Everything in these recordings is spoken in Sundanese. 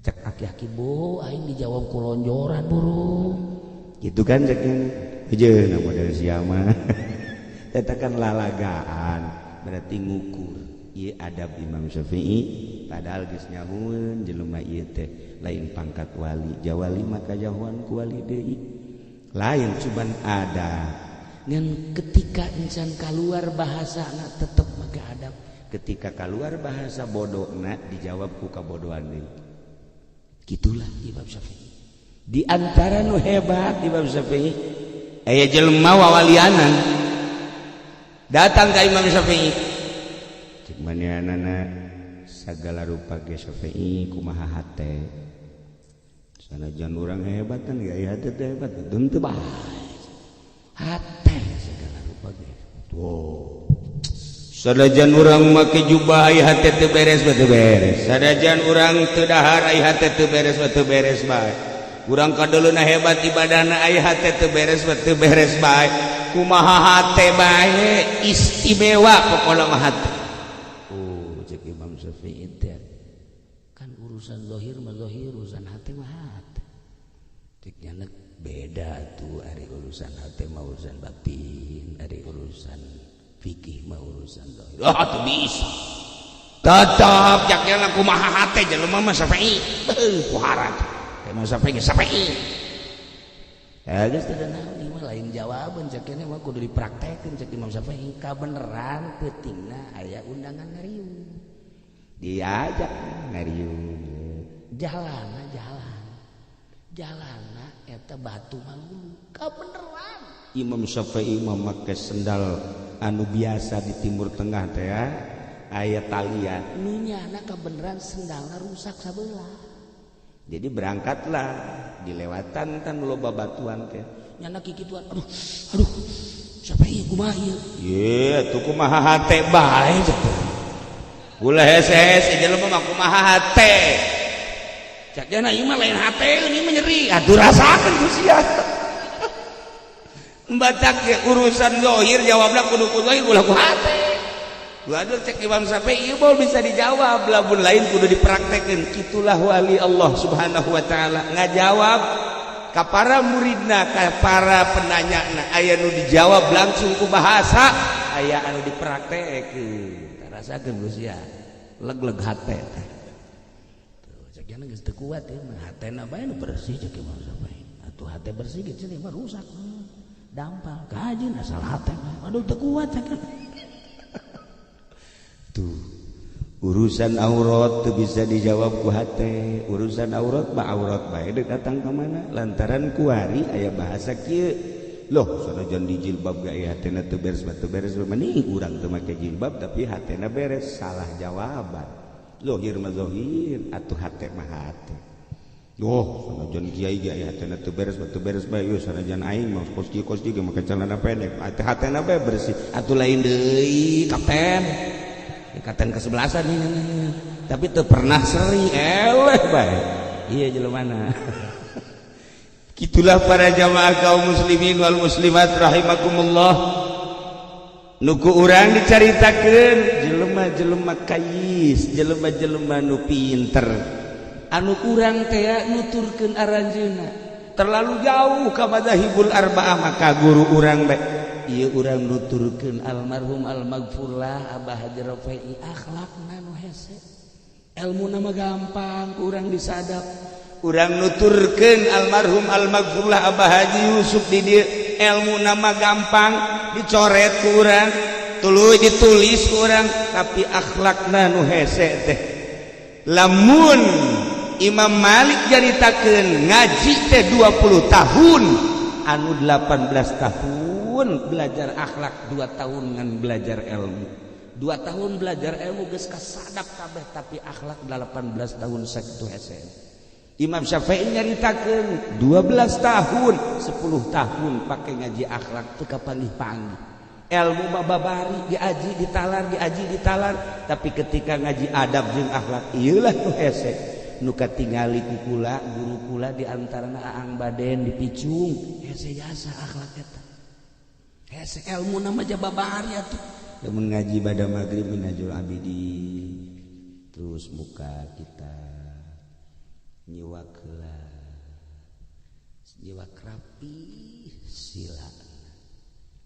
Cek aki-aki bu aing dijawab ku lonjoran burung. Gitu kan ceknya. Heujeuna model sia mah. Eta kan lalagaan, berarti ngukur. Ieu adab Imam Syafi'i padahal geus nyahueun jelema ieu teh lain pangkat wali, jawali maka jauhan ku wali deui. Lain cuman ada. Ngan ketika insan keluar bahasa na tetep make adab. Ketika keluar bahasa bodohna dijawab ku kabodohan deui. Gitulah Imam Syafi'i. Di antara nu hebat Imam Syafi'i aya jelema wawalianan datang ka Imam Syafi'i. Cek manehanana sagala rupa ge Syafi'i kumaha hate. Sanajan urang hebat kan gaya hate teh hebat teu bae. Hate segala rupa ge. Tuh. Sanajan urang make jubah ai hate teu beres mah teu beres. Sanajan urang teu dahar ai hate teu beres mah teu beres bae. Urang kadeuleuna hebat ibadahna ai hate teu beres mah teu beres bae. Kumaha hate bae istimewa pokona mah hate. Oh, cek Imam Syafi'i teh kan urusan zahir mah zahir, urusan hate mah hate. Cek nyanek beda tuh ari urusan hate mah urusan batin, ari urusan fikih mah urusan zahir. Ah, teu bisa. Tetep cek kumaha hate jelema mah Syafi'i. Beuh kuharat. Imam Syafi'i Syafi'i. Ya geus teu naon ieu mah lain jawaban cek kene mah kudu dipraktekeun cek Imam Syafi'i kabeneran peutingna aya undangan ngariung. Diajak ngariung. Jalana jalan. Jalana eta batu malulu. Kabeneran. Imam Syafi'i memakai sendal anu biasa di Timur Tengah teh ya, aya talian. Nu nyana kabeneran sendalna rusak sabelah. Jadi berangkatlah dilewatan kan loba batuan teh. Nyana kikituan, aduh, aduh, siapa ieu kumaha ieu? Ye, tuh kumaha hate bae cek. Ulah hese-hese jelema mah kumaha hate. Cek jana ieu mah lain hate, ini mah nyeri. Aduh rasakeun ku sia. Batak ge urusan zahir jawabna kudu ku zahir ulah ku hate. Waduh cek Imam Syafi'i ieu mah bisa dijawab lamun lain kudu dipraktekeun. Itulah wali Allah Subhanahu wa taala ngajawab ka para muridna ka para penanyana aya nu dijawab langsung ku bahasa aya anu dipraktekeun. Rasakeun ku sia. Leg-leg hate teh. Tuh cek jana geus teu kuat ieu mah hatena bae nu bersih cek Imam Syafi'i. Atuh hate bersih geus mah rusak. Dampal kajeun asal hate mah. Aduh teu kuat cek. Tuh urusan aurat tuh bisa dijawab ku hate. Urusan aurat mah aurat bae deuk datang ka mana lantaran kuari aya bahasa kieu. Loh sanajan di jilbab ge aya hatena teu beres mah teu beres mending urang teu make jilbab tapi hatena beres salah jawaban. Zahir mah zahir atuh hate mah hate. Oh sanajan kiai ge aya hatena teu beres mah teu beres bae ieu sanajan aing mah kos kieu ge make celana pendek hatena bae bersih atuh lain deui kapten. Kapten kesebelasan ini tapi teu pernah seri eleh bae iya jelema. Gitulah para jamaah kaum muslimin wal muslimat rahimakumullah. Nuku urang dicaritakeun jelema-jelema kayis, jelema-jelema nu pinter. Anu kurang teh nuturkeun aranjeunna. Terlalu jauh ka madzahibul arba'ah maka guru urang bae. Ieu urang nuturkeun almarhum almaghfurlah Abah Haji Rafi'i akhlakna nu hese. Elmuna mah gampang urang disadap. Urang nuturkeun almarhum almaghfurlah Abah Haji Yusuf di dieu elmuna mah gampang dicoret ku urang, tuluy ditulis ku urang, tapi akhlakna nu hese teh. Lamun Imam Malik nyaritakeun ngaji teh 20 tahun, anu 18 tahun belajar akhlak, 2 tahun ngan belajar ilmu. 2 tahun belajar ilmu geus kasadap kabeh tapi akhlak 18 tahun sakitu hese. Imam Syafi'i nyaritakeun 12 tahun, 10 tahun pakai ngaji akhlak teu kapanggih-panggih. Ilmu mah babari diaji ditalar diaji ditalar, tapi ketika ngaji adab jeung akhlak ieulah nu hese. Nu katingali ku kula guru kula di antarana Aang Baden dipicung hese jasa akhlak eta. Hese ilmu nama babari atuh. Lamun ngaji bada maghrib Minhajul Abidin. Terus muka kita nyiwak heula, nyiwak rapi sila.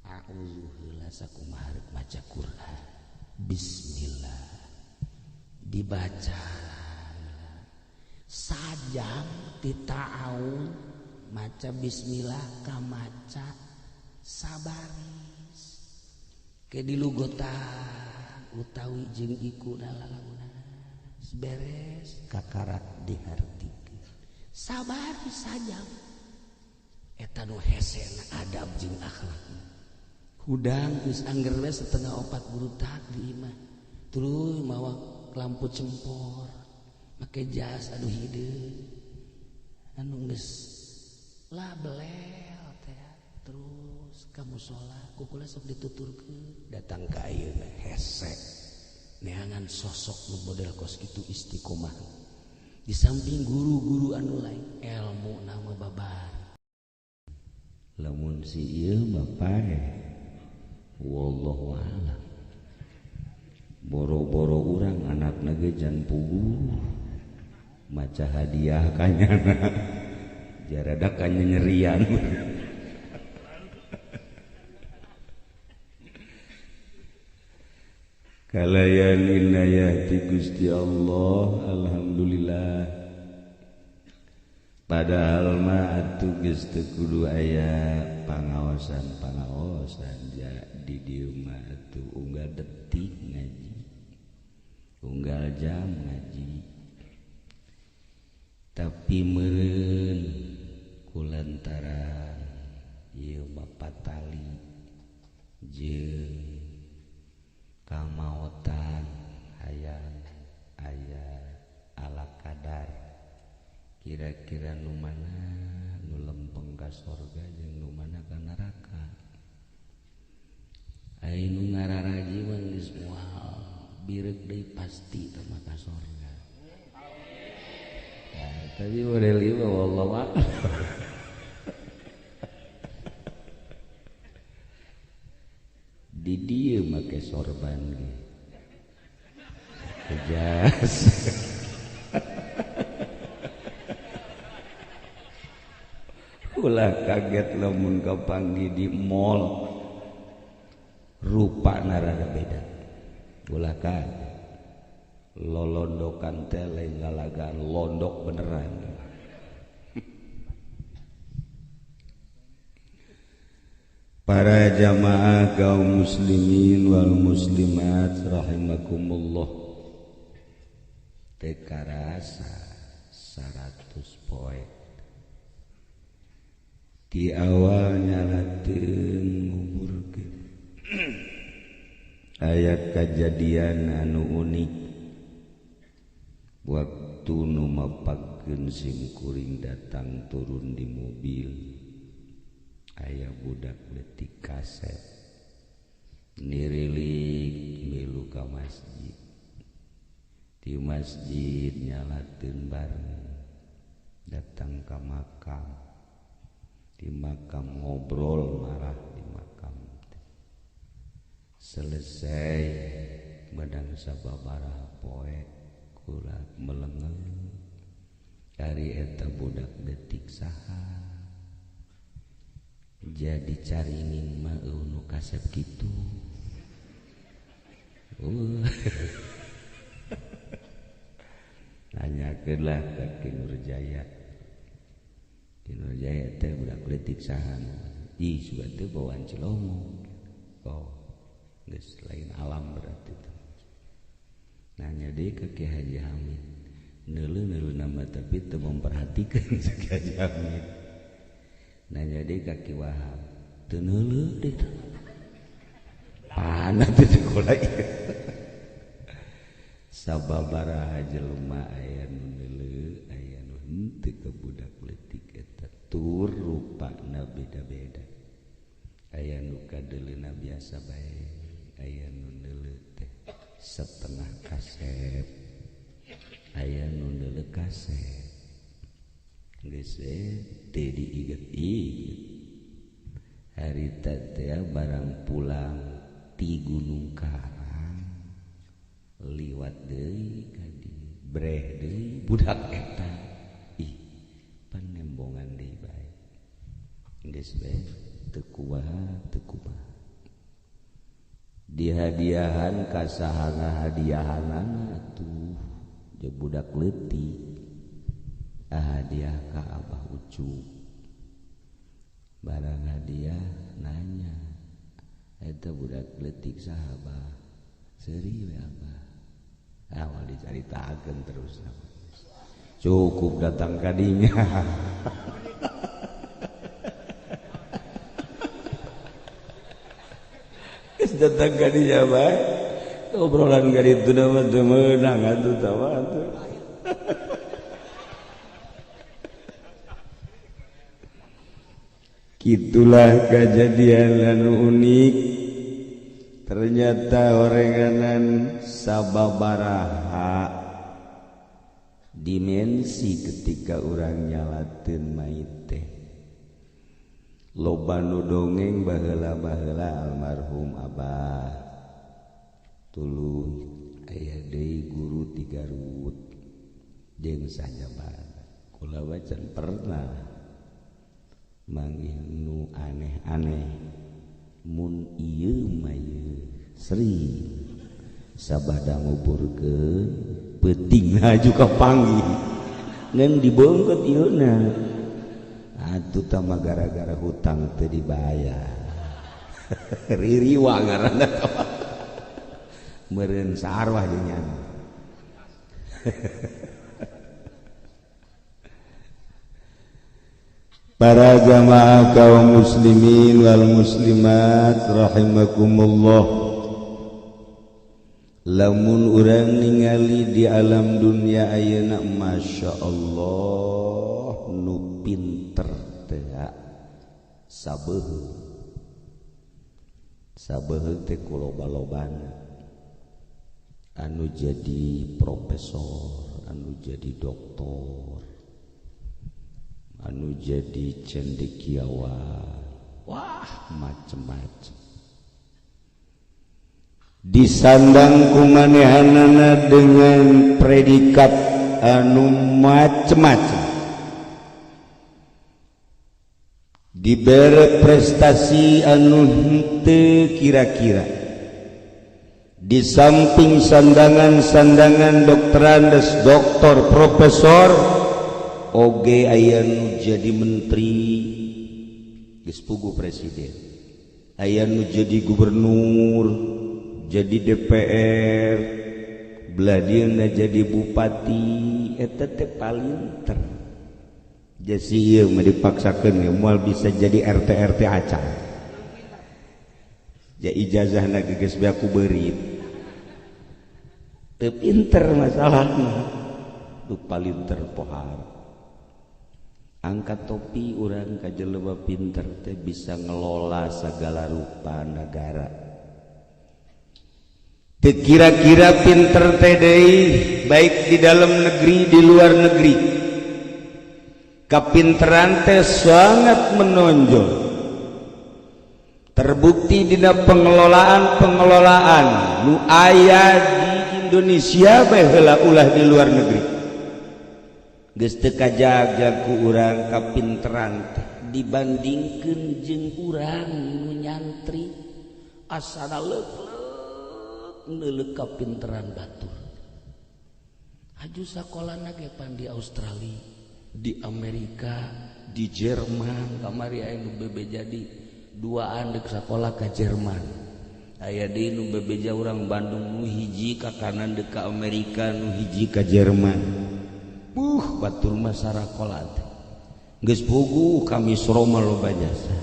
A'udzu heula sakumaha rek maca Quran. Bismillah. Dibaca sajam ti ta'awun maca bismillah ka maca sabaris. Ke dilugotan utawi jeung iku lalaguna. Beres kakarak dihartikeun. Sabaris sajam. Eta nu hesena adab jeung akhlak. Hudang geus angger we 3:30 burutak di imah. Tuluy mawa lampu cempor, make jas aduh hideung. Anu geus lah belel teh terus ka musala ku kula sok dituturkeun datang ka ayeuna hese. Neangan sosok nu model kos kitu istiqomah. Di samping guru-guru anu lain ilmu nama babar. Lamun si ieu bapak wallahu a'lam. Boro-boro urang anakna ge jan puguh maca hadiah kanyana jarada kanyerian. Kalayan inayati Gusti Allah, alhamdulillah. Padahal mah atuh geus teu kudu aya pangaosan-pangaosan ja di dieu mah atuh unggal detik ngaji, unggal jam ngaji. Tapi meureun kulantaran ieu Bapak Tali jeung kamaotan hayang aya ala kadar kira-kira nu mana nu lempeng ka sorga jeung nu mana ka neraka. Ai nu ngararaji mah geus moal bireuk deui pasti teh mah ka sorga. Nah, tapi model ieu mah wallahu a'lam. Di dieu make sorban ge. Jas. Ulah kaget lamun kapanggih di mall rupana rada beda. Ulah kaget. Lolondokan teh lain lalagaan londok beneran. Para jamaah kaum muslimin wal muslimat rahimakumullah. Teu karasa 100 poe. Di awal nyalateun nguburkeun. Aya kajadian anu unik. Waktu nu mapagkeun sim kuring datang turun di mobil. Aya budak leutik kaset nirilik milu ka masjid. Di masjid nyalateun bareng datang ka makam. Di makam ngobrol marah di makam. Selesai medang sababaraha poe kula melengeng. Ari eta budak detik saha jadi caringin mah nu kasep kitu. Nanyakeun lah ka Ki Nurjaya. Ki Nurjaya teh budak leutik saha? Ih, sugan teh bawaan Cilongok. Oh, geus lain alam berarti teh. Nanya deui ka Ki Haji Hamid. Neuleuh-neuleuh nama tapi teu memperhatikan si Ki Haji Hamid. Nanya deui ka Ki Wahab, teu neuleuh deui. Panah teh sekolah ieu. Sababaraha jelema aya nu neuleuh, aya nu henteu ka budak leutik eta tur rupana beda-beda. Aya nu kadeuleuna biasa bae, aya nu neuleuh teh setengah kasep, aya nu neuleuh kasep. Geus teu diiget-iget. Harita teh barang pulang ti Gunung Karang liwat deui ka dieu. Breh deui budak eta. Ih, panembongan deui bae. Geus bae teu kumaha teu kumaha. Dihadiahan ka saha ngahadiahanana atuh jeung budak leutik. Hadiah ka Abah Ucu. Barang hadiah nanya, eta budak leutik saha Abah? Seuri we Abah. Awal dicaritakeun terus. Cukup datang ka dinya. Geus datang ka dinya bae. Obrolan ka ditu mah teu meunang atuh tah atuh. Itulah kejadian anu unik. Ternyata orenganan sababaraha dimensi ketika urang nyalateun mait teh. Loba nu dongeng baheula-baheula almarhum Abah. Tuluy aya deui guru di Garut jeung sajabana. Kula wacan pernah manggih nu aneh-aneh. Mun ieu mah ieu sri sabada nguburkeun peutingna juga panggih ngan dibeungkeut ieuna atuh tah mah gara-gara hutang teu dibayar. Ririwa ngaranna meureun sarwah jeung nyana. Para jamaah kaum muslimin wal muslimat rahimakumullah. Lamun urang ningali di alam dunia ayeuna masya Allah nu pinter teh sabeuheung. Sabeuheung teh ku loba-lobana. Anu jadi profesor, anu jadi doktor, anu jadi cendekiawan, wah macem-macem. Disandang kumanehanana dengan predikat anu macem-macem, dibere prestasi anu henteu kira-kira. Di samping sandangan-sandangan doktorandes, doktor, profesor, oge aya nu jadi menteri geus puguh presiden, aya nu jadi gubernur, jadi DPR, beladieuna jadi bupati, eta teh palinter. Jasi ieu mah dipaksakeun ge moal bisa jadi RT RT acan. Ja ijazahna ge geus beak ku beurit. Teu pinter masalahna. Nu palinter pohara. Angkat topi urang ka jelema pinter teh bisa ngelola segala rupa negara. Teu kira-kira pinter teh deui baik di dalam negeri di luar negeri. Kapinteran teh sangat menonjol. Terbukti dina pengelolaan-pengelolaan nu aya di Indonesia bae heula ulah di luar negeri. Geus teu kajag ku urang kapinteran teh dibandingkeun jeung urang nu nyantri asana leuk-leuk neuleuk kapinteran batur. Aju sakolana ge pan di Australia, di Amerika, di Jerman, kamari aya nu bebe jadi duaan deuk sakola ka Jerman. Aya deui nu bebeja urang Bandung nu hiji ka kanan deuk ka Amerika, nu hiji ka Jerman. Buh, batur mah sarakola teh. Geus puguh kami Roma loba jasa.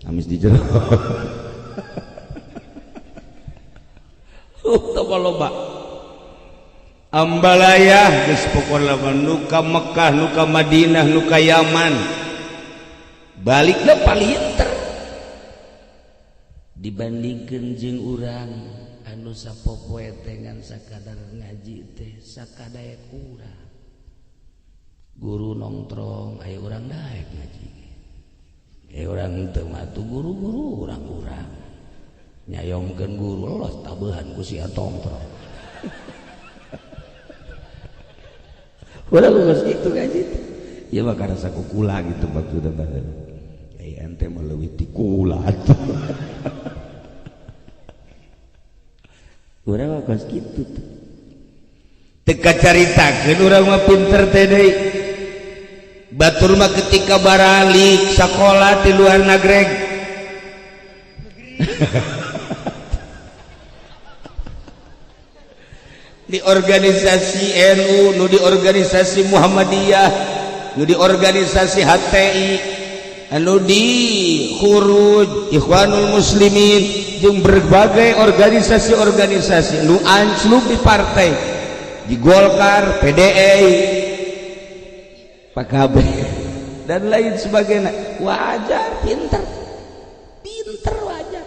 Amis di jero. Teu loba. Ambalayah geus pokona mah nu ka Mekah, nu ka Madinah, nu ka Yaman. Balikna palinter. Dibandingkeun jeung urang anu sapopoe teh ngan sakadar ngaji teh sakadaek urang. Guru nongtrong aya urang daek ngaji. Aya urang teu mah atuh guru-guru urang-urang. Nyayomkeun guru los tabehan ku sia tongtrong. Urang geus kitu ngaji. Ieu mah karasa kukula gitu maksudna baheula. Ai ente mah leuwih ti kula atuh. Urang mah geus kitu tuh. Teu kacaritakeun urang mah pinter teh deui. Batur mah ketika baralik sakola di luar nagreg. Di organisasi NU, nu di organisasi Muhammadiyah, nu di organisasi HTI, anu di Khuruj, Ikhwanul Muslimin, jeung berbagai organisasi-organisasi nu anclub di partai, di Golkar, PDI, PKB dan lain sebagainya. Wajar pinter, pinter wajar.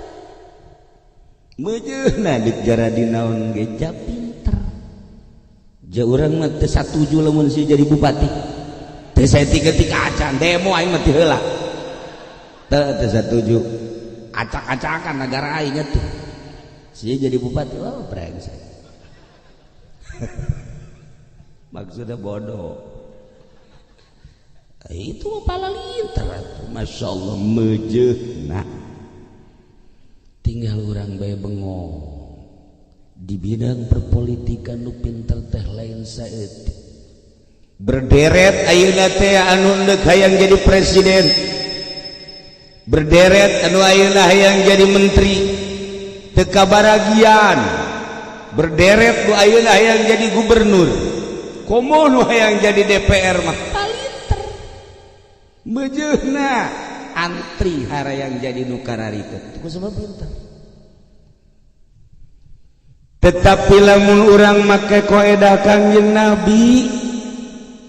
Meujeuna dik jaradi naon ge pinter. Ja urang mah teu satuju lamun si jadi bupati. Teu saeutik-eutik acan demo aing mah teu heula. Teu satuju. Acak-acakan negara aing atuh. Si jadi bupati, oh brengsek. Maksudnya bodoh. Itu pala linter atuh. Masya Allah meujeuna. Tinggal urang bae bengong. Di bidang perpolitikan nu pinter teh lain saeutik. Berderet ayeuna teh anu deuk hayang jadi presiden. Berderet anu ayeuna hayang jadi menteri. Teu kabaragian. Berderet nu ayeuna hayang jadi gubernur. Komo nu hayang jadi DPR mah palinter. Meujeuna antri harayang jadi nu kararitu. Ku sebab pinter. Tetapi lamun urang make koedah Kangjeng Nabi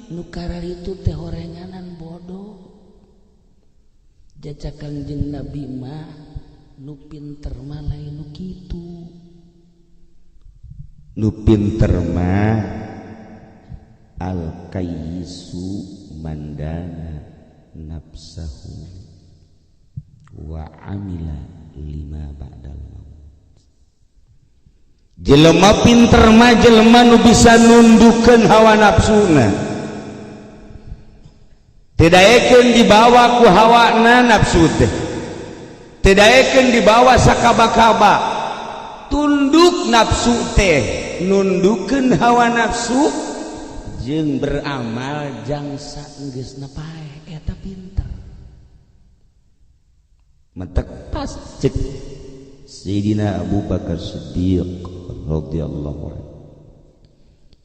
nu kararitu teh horenganan bodoh. Jajak Kangjeng Nabi mah nu pinter mah lain nu kitu. Nu pinter mah al kayyisu mandana nafsahu wa amila lima ba'dal maut. Jelema pinter mah jelema nu bisa nundukeun hawa nafsuna. Teu daekeun dibawa ku hawana nafsu teh. Teu daekeun dibawa sakaba-kaba. Tunduk nafsu teh, nundukeun hawa nafsu jeung beramal jangsa geusna paeh eta pinter. Mentek pas cek Sayyidina Abu Bakar Siddiq radhiyallahu anhu.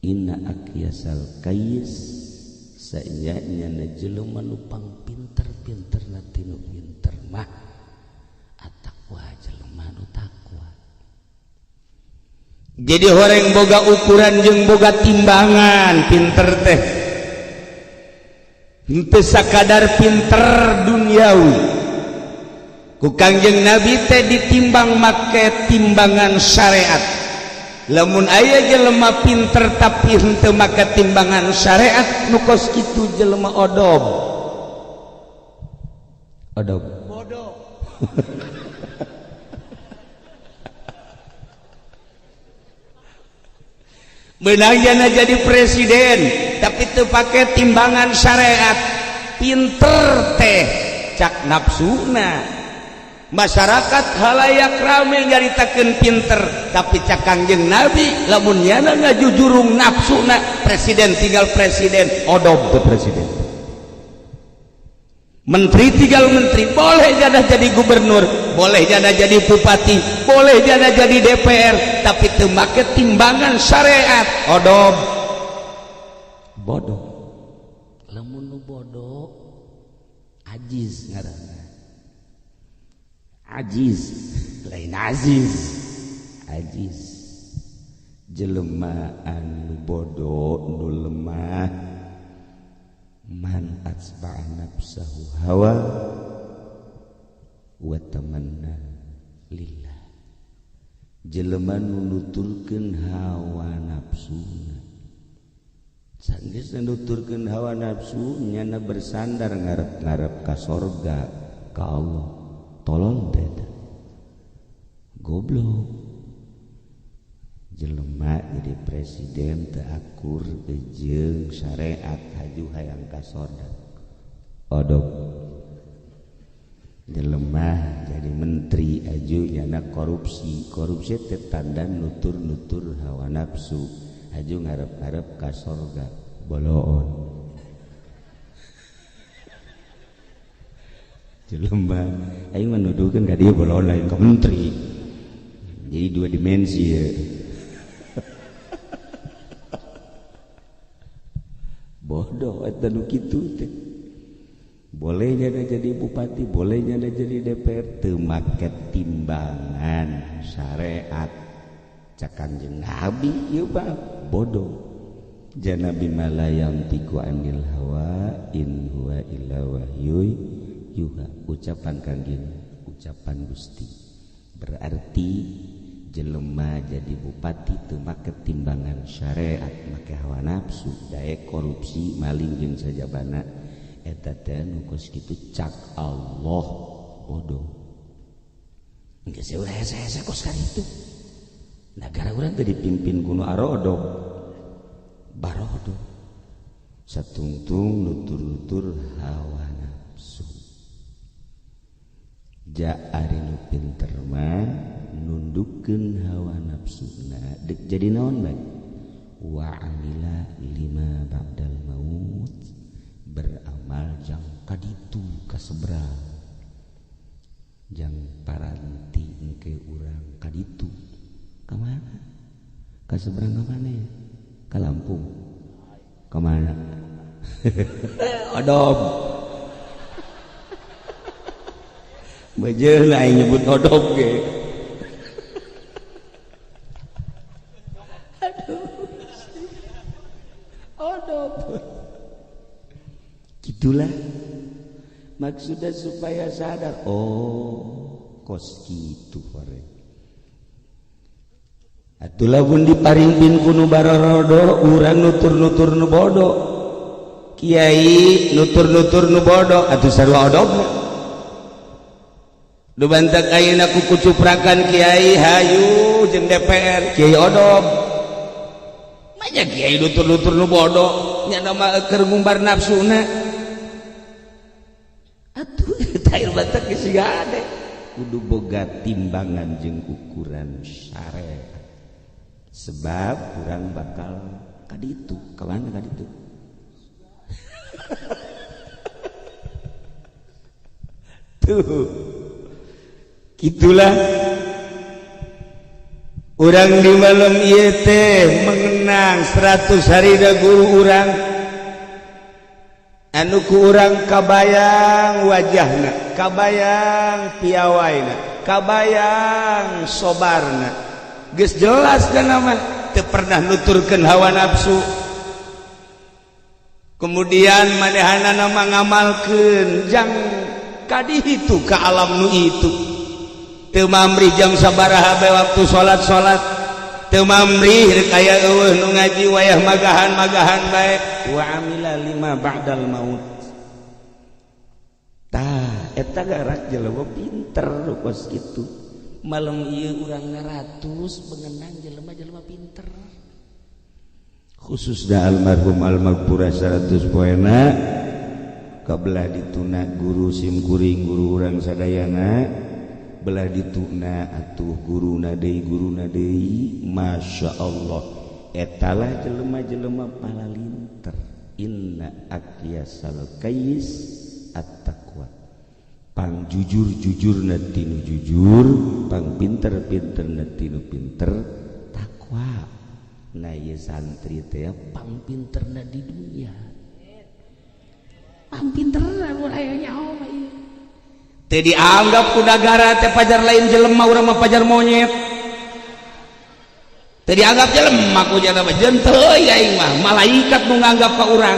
Inna akyasal kayis saenyanya na jelema nu pang pinter-pinter na tinu pinter mah atakwa jelema nu takwa. Jadi horeng boga ukuran jeung boga timbangan pinter teh. Henteu sakadar pinter duniawi. Ku Kangjeng Nabi teh ditimbang make timbangan syariat. Lamun aya jelema pinter tapi henteu make timbangan syariat nu kos kitu jelema odob. Odob. Bodoh. Meunang jana jadi presiden tapi teu pake timbangan syariat. Pinter teh cak nafsuna. Masyarakat halayak rame nyaritakeun pinter tapi cak Kangjeng Nabi lamun nyana ngajujurung nafsuna presiden tinggal presiden odob teu presiden. Menteri tinggal menteri, boleh jana jadi gubernur, boleh jana jadi bupati, boleh jana jadi DPR, tapi teu make timbangan syariat odob. Bodoh. Lamun nu bodoh ajiz ngaranna. Ajiz lain aziz, ajiz jelema anu bodoh nu lemah man atsba'a nafsahu hawa wa tamanna lillah. Jelema nu nuturkeun hawa nafsuna, sanggeus nuturkeun hawa nafsu nyana bersandar ngarep-ngarep ka sorga ka Allah. Tolol teh goblok. Jelema jadi presiden teu akur jeung syariat haju hayang ka sorga odog. Jelema jadi menteri aju nyana korupsi, korupsi teh tanda nutur-nutur hawa nafsu aju ngarep-ngarep ka sorga boloon. Jelema aing mah nuduhkeun ka dieu boloon lain ka menteri. Jadi dua dimensi ya. Bodoh eta nu kitu teh. Boleh nyana jadi bupati, boleh nyana jadi DPR, teu make timbangan syariat. Cak Kanjeng Nabi ieu mah bodoh. Janabi malayam tiku anil hawa in huwa illa wahyu yuha. Ucapan Kanjeng, ucapan Gusti. Berarti jelema jadi bupati teu make timbangan syariat, make hawa nafsu, daek korupsi, maling jeung sajabana. Eta teh nu kos kitu cak Allah bodoh. Geus eueuh hese-hese kos karitu. Nagara urang teh dipimpin ku nu arodog. Barodo. Satungtung nutur-nutur hawa nafsu. Ja ari nu pinter mah nundukkeun hawa nafsuna dek jadi naon bae? Wa amila lima ba'dal maut. Beramal jang kaditu kaseberang, jang paranti engke urang kaditu kamana? Kaseberang kamana ya? Ka Lampung kamana? Odom bejeun aing nyebut odom ge. Aduh, odom. Itulah maksudnya supaya sadar, oh kos kitu hore. Atulah pun diparingpin ku nu barorodo, urang nutur-nutur nu bodoh, kiai nutur-nutur nu bodoh, atuh sarua odobna. Nu bantak ayeuna ku kucuprakan kiai hayu jeung DPR, kiai odob. Manya kiai nutur-nutur nu bodoh, nya mah keur ngumbar nafsuna. Atuh tair batak geus gade. Kudu boga timbangan jeung ukuran syariat. Sebab urang bakal kaditu, ka mana kaditu? Tuh. Itulah urang di malam ieu teh mengenang 100 hari da guru urang. Anu ku urang kabayang wajahna, kabayang piawaina, kabayang sobarna. Geus jelas kana mah teu pernah nuturkeun hawa nafsu. Kemudian manehanana mah ngamalkeun jang kaditu ka alam nu itu. Teu mamrih jam sabaraha bae waktu salat-salat. Teu mamrih rek aya eueuh nu ngaji wayah magahan-magahan bae. Wa amila lima ba'dal maut. Tah eta garak jelema pinter kos kitu. Malam ieu urang ngaratus mengenang jelema-jelema pinter. Khususna almarhum almaghfurah 100 poena kabelah dituna guru sim kuring guru urang sadayana, belah dituna atuh guruna deui Masya Allah. Etalah jelema-jelema palalinter. Inna akyasal kais at-taqwa. Pang jujur-jujurna tinu jujur, pang pinter-pinterna tinu pinter, takwa. Nah ieu santri teh pang pinterna di dunia. Pang pinterna mun aya nyaho mah ieu. Teu dianggap ku nagara teh pajar lain jelema, urang mah pajar monyet. Teu dianggap jelema ku jana mah jenteu aing mah, malaikat nu nganggap ka urang.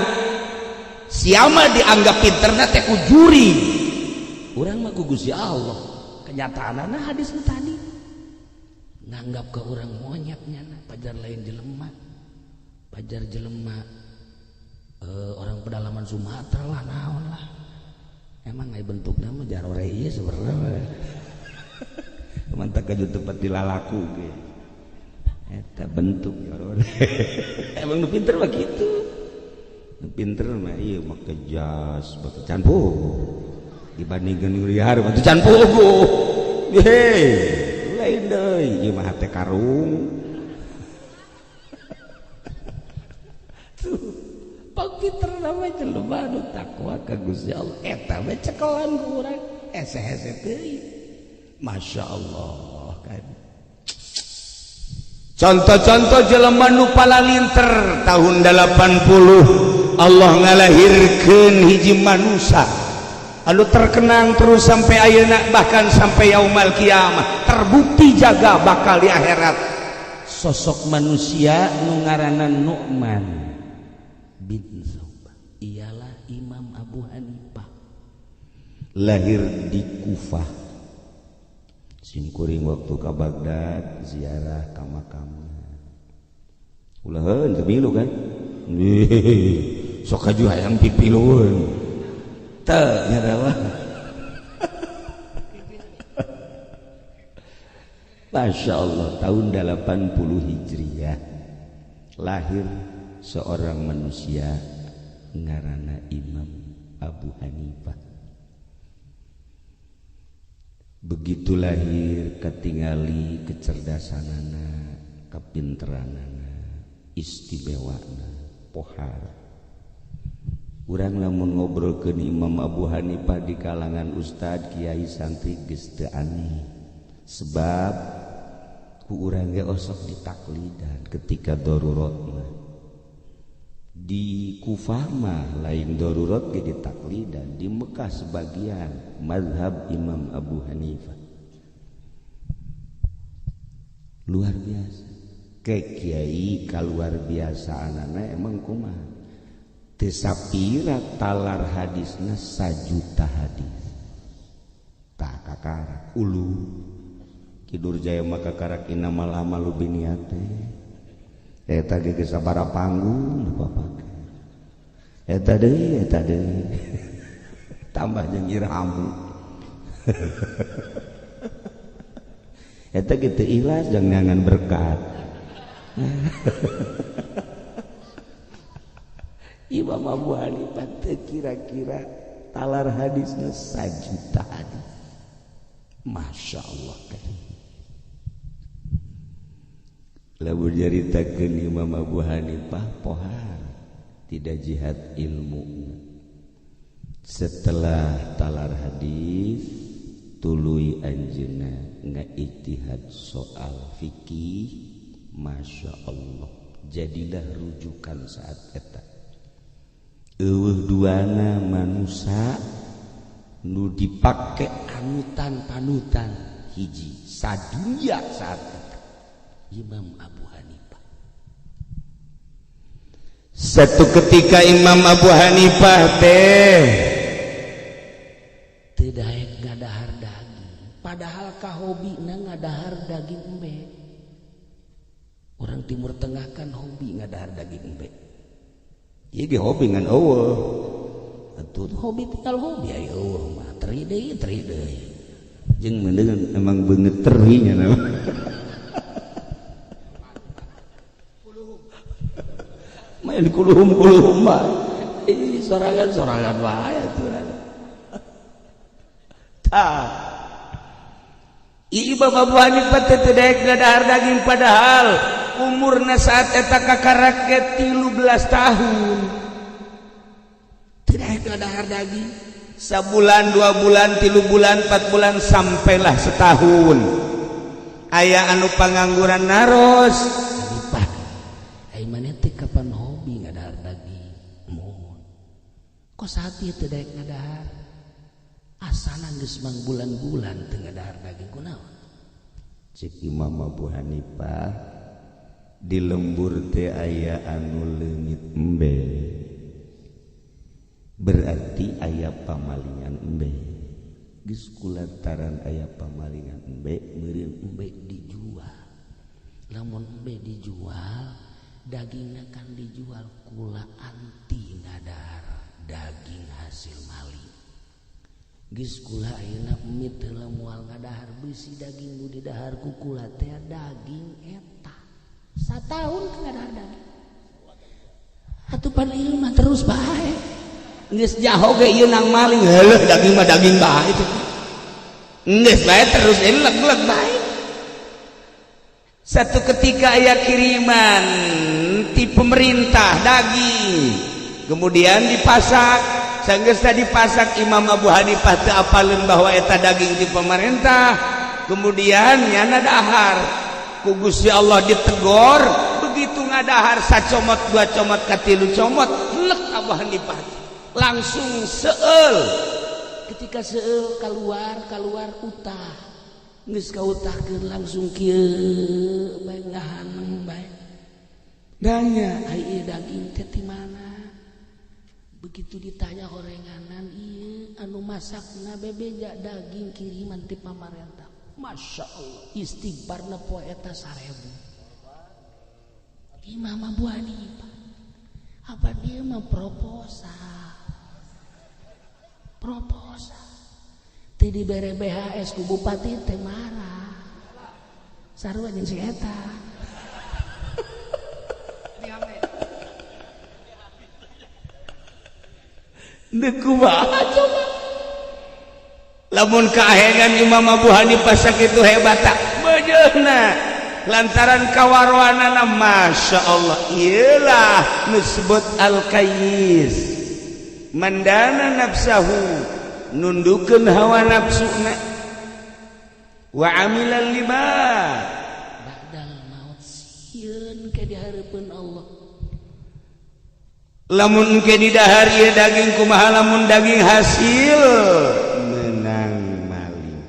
Siapa dianggap pinterna teh ku juri. Urang mah ku Gusti Allah. Kenyataanna hadis nu tadi nganggap ke urang monyet nyana, pajar lain jelema. Pajar jelema orang pedalaman Sumatera lah naon lah. Emang aya bentukna mah jarore ieu sebenarnya. Mantap kaju tempat dilalaku ge. Eta bentuk emang nu pinter mah kitu. Nu pinter mah ieu make jas, make can puguh. Dibandingkeun nu liar mah can puguh. Hei, lain deui, ieu mah hate karung. Tuh, pak pinter mah jelema nu takwa ka Gusti Allah. Eta we cekelan ku urang, hese-hese teuing. Masya Allah kan. Contoh-contoh jelema nu palalinter tahun 80 Allah ngalahirkeun hiji manusia anu terkenang terus sampai ayeuna bahkan sampai yaumal kiamah, terbukti jaga bakal di akhirat. Sosok manusia nu ngaranna Nu'man bin Saubah, ialah Imam Abu Hanifah, lahir di Kufah. Simkuring waktu ke Baghdad ziarah ka makamna. Ulaheun teu milu kan? Sok kaju hayang pipilueun. Teu nya mah. Masya Allah, tahun 80 Hijriah lahir seorang manusia ngaranna Imam Abu Hanifah. Begitu lahir ketingali kecerdasanana, kepinteranana, istimewana, pohar. Urang lamun ngobrolkeun Imam Abu Hanifah di kalangan ustad, kiai, santri geus teu aneh. Sebab ku urang ge osok ditaklidan ketika darurat mah. Di Kufah mah lain darurat ge ditaklidan, di Mekah sebagian mazhab Imam Abu Hanifah. Luar biasa. Ke kiai kaluar biasaanana emang kumaha? Teu sapira talar hadisna sajuta hadis. Tah kakarak ulu. Kidur jaya maka karak innamal amalu binniyat. Eta ge geus sabaraha panggung dipapake. Eta deui, eta deui. Tambah jeung irhamu. Eta ge teu ikhlas jangan berkat. Imam Abu Hanifah teu kira-kira talar hadisna sajuta hadis. Masya Allah kan. Lamun nyaritakeun Imam Abu Hanifah pohar tidak jihad ilmu. Setelah talar hadis tuluy anjeunna ngaijtihad soal fikih, Masya Allah, jadilah rujukan saat eta. Eueuh duana manusia nu dipake anutan panutan hiji sadunya saat eta Imam Abu Hanifah. Satu ketika Imam Abu Hanifah teh teu daek ngadahar daging, padahal kahobina ngadahar daging embe. Orang Timur Tengah kan hobi ngadahar daging embe. Ieu ge hobi ngan eueuh. Atuh hobi tinggal hobi aya eueuh mah teri deui teri deui. Jeung meuneun emang beungeut teri nya mah. Main kuluhum-kuluhum mah. Ih sorangan-sorangan wae atuh. Tah. Imam Abu Hanifah teh teu daek ngadahar daging padahal umurna saat eta kakarak ge 13 tahun. Teu daek ngadahar daging. Sabulan, 2 bulan, 3 bulan, 4 bulan sampailah setahun. Aya anu pangangguran naros. Hanifah, ai maneh teh kapan hobi ngadahar daging? Mun. Kok saat ieu teu daek ngadahar? Asana geus mangbulan-bulan teu ngadahar daging kunaon? Cek Imam Abu Hanifah di lembur teh aya anu leungit embe, berarti aya pamalingan embe. Geus kulantaran aya pamalingan embe, meureun embe dijual. Lamun embe dijual, dagingna kan dijual kula anti ngadahar daging hasil maling. Geus kula ayeuna mit heula moal ngadahar bisi daging nu didahar ku kula teh daging eta. Satahun ngadahar daging. Atuh pan ieu mah terus bae. Geus jaho ge ieu nang maling, heuh daging mah daging bae teh. Geus bae terus eleg-leg bae. Satu ketika aya kiriman ti pemerintah daging, kemudian dipasak. Sanggeus dipasak Imam Abu Hanifah teu apaleun bahwa eta daging ti pemerintah. Kemudian nyana dahar ku Gusti Allah ditegor, begitu ngadahar sacomot dua comot katilu comot lek Abu Hanifah langsung seueul. Ketika seueul keluar keluar utah, geus kautahkeun langsung kieu bae ngahaneng bae. Nanya, ai ieu daging teh ti mana? Begitu ditanya horenganan ieu anu masakna bebeja daging kiriman ti pamarentah. Masya Allah, istighfarna poe eta 1000. Imam Abu Hanifah apa dia mah proposal. Proposal. Teu dibere BHS ku bupati teh marah. Sarua jeung si eta. Kumaha coba lamun kahengan Imam Abu Hanifah sakitu hebat tak bejeuna lantaran kawaroanana Masya Allah iyalah nusbut al-kayyis mandana nafsahu nundukeun hawa nafsuna wa amila lima ba'dal maut sieun ke dihareupeun Allah. Lamun engke didahar ieu daging kumaha lamun daging hasil menang maling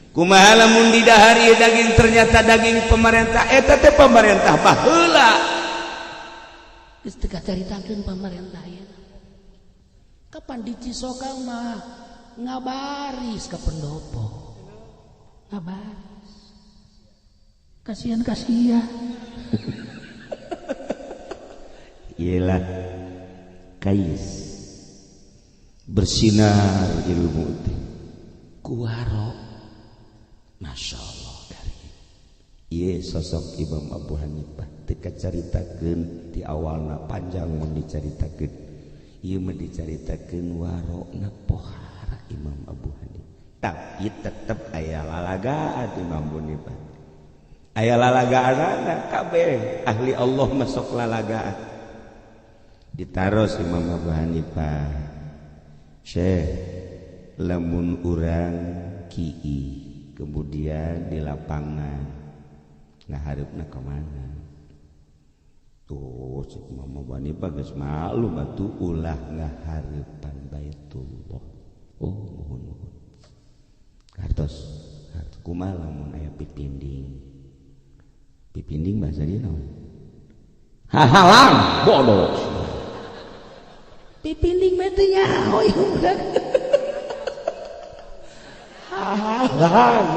kumaha lamun didahar ieu daging ternyata daging pemerintah eta teh pemerintah baheula geus teu kacaritakeun pemerintah ieu. Kapan di Cisokang mah ngabaris ka pendopo ngabaris kasihan kasihan. Iyalah kais bersinar ilmu teh kuwaro Masya Allah karim. Ieu sosok Imam Abu Hanifah teu kacaritakeun di awalna panjang mun dicaritakeun ieu mah dicaritakeun warona pohara Imam Abu Hanifah tapi tetep aya lalagaan Imam Abu Hanifah aya lalagaanana kabeh ahli Allah masuk lalagaan. Ditaros Imam Abu Hanifah, Syekh lamun urang ki'i kemudian di lapangan ngaharepna ka mana? Tuh cek Imam Abu Hanifah geus maklum atuh ulah ngahareupan Baitullah. Oh muhun muhun. Hartos hartos kumaha lamun aya pipinding? Pipinding bahasa dia naon? Hahalang bodoh. Pipinding mah teu nyaho ieu budak. Hahalang.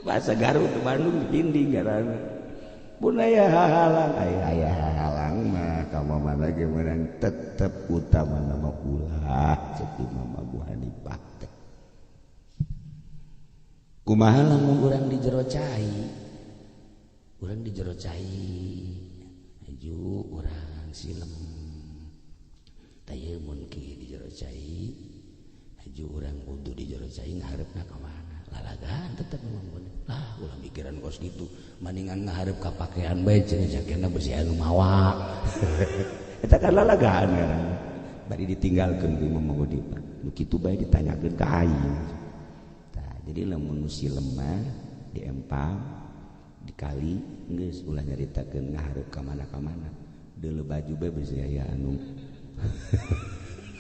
Bahasa Garut Bandung pipinding ngaranna. Pun aya hahalang, aya hahalang mah ka mana ge meunang tetep utama nama ulah cek Imam Abu Hanifah teh. Kumaha lamun urang di jero cai? Urang di jero cai aju urang silem tayemun ki di jero cai aju urang wudu di jero cai ngaharepna ka mana lalagaan tetep memang bener lah ulah mikiran kos kitu maningan ngaharep ka pakaian bae cenah jakena besi anu mawa eta kan lalagaan ngaranna bari ditinggalkeun ku Imam Abu Hanifah nu kitu bae ditanyakeun ka aing. Tah jadi lamun nu silem mah diempang dikali geus ulah nyaritakeun ngaharep ka mana-ka mana deuleu baju bae besi aya anu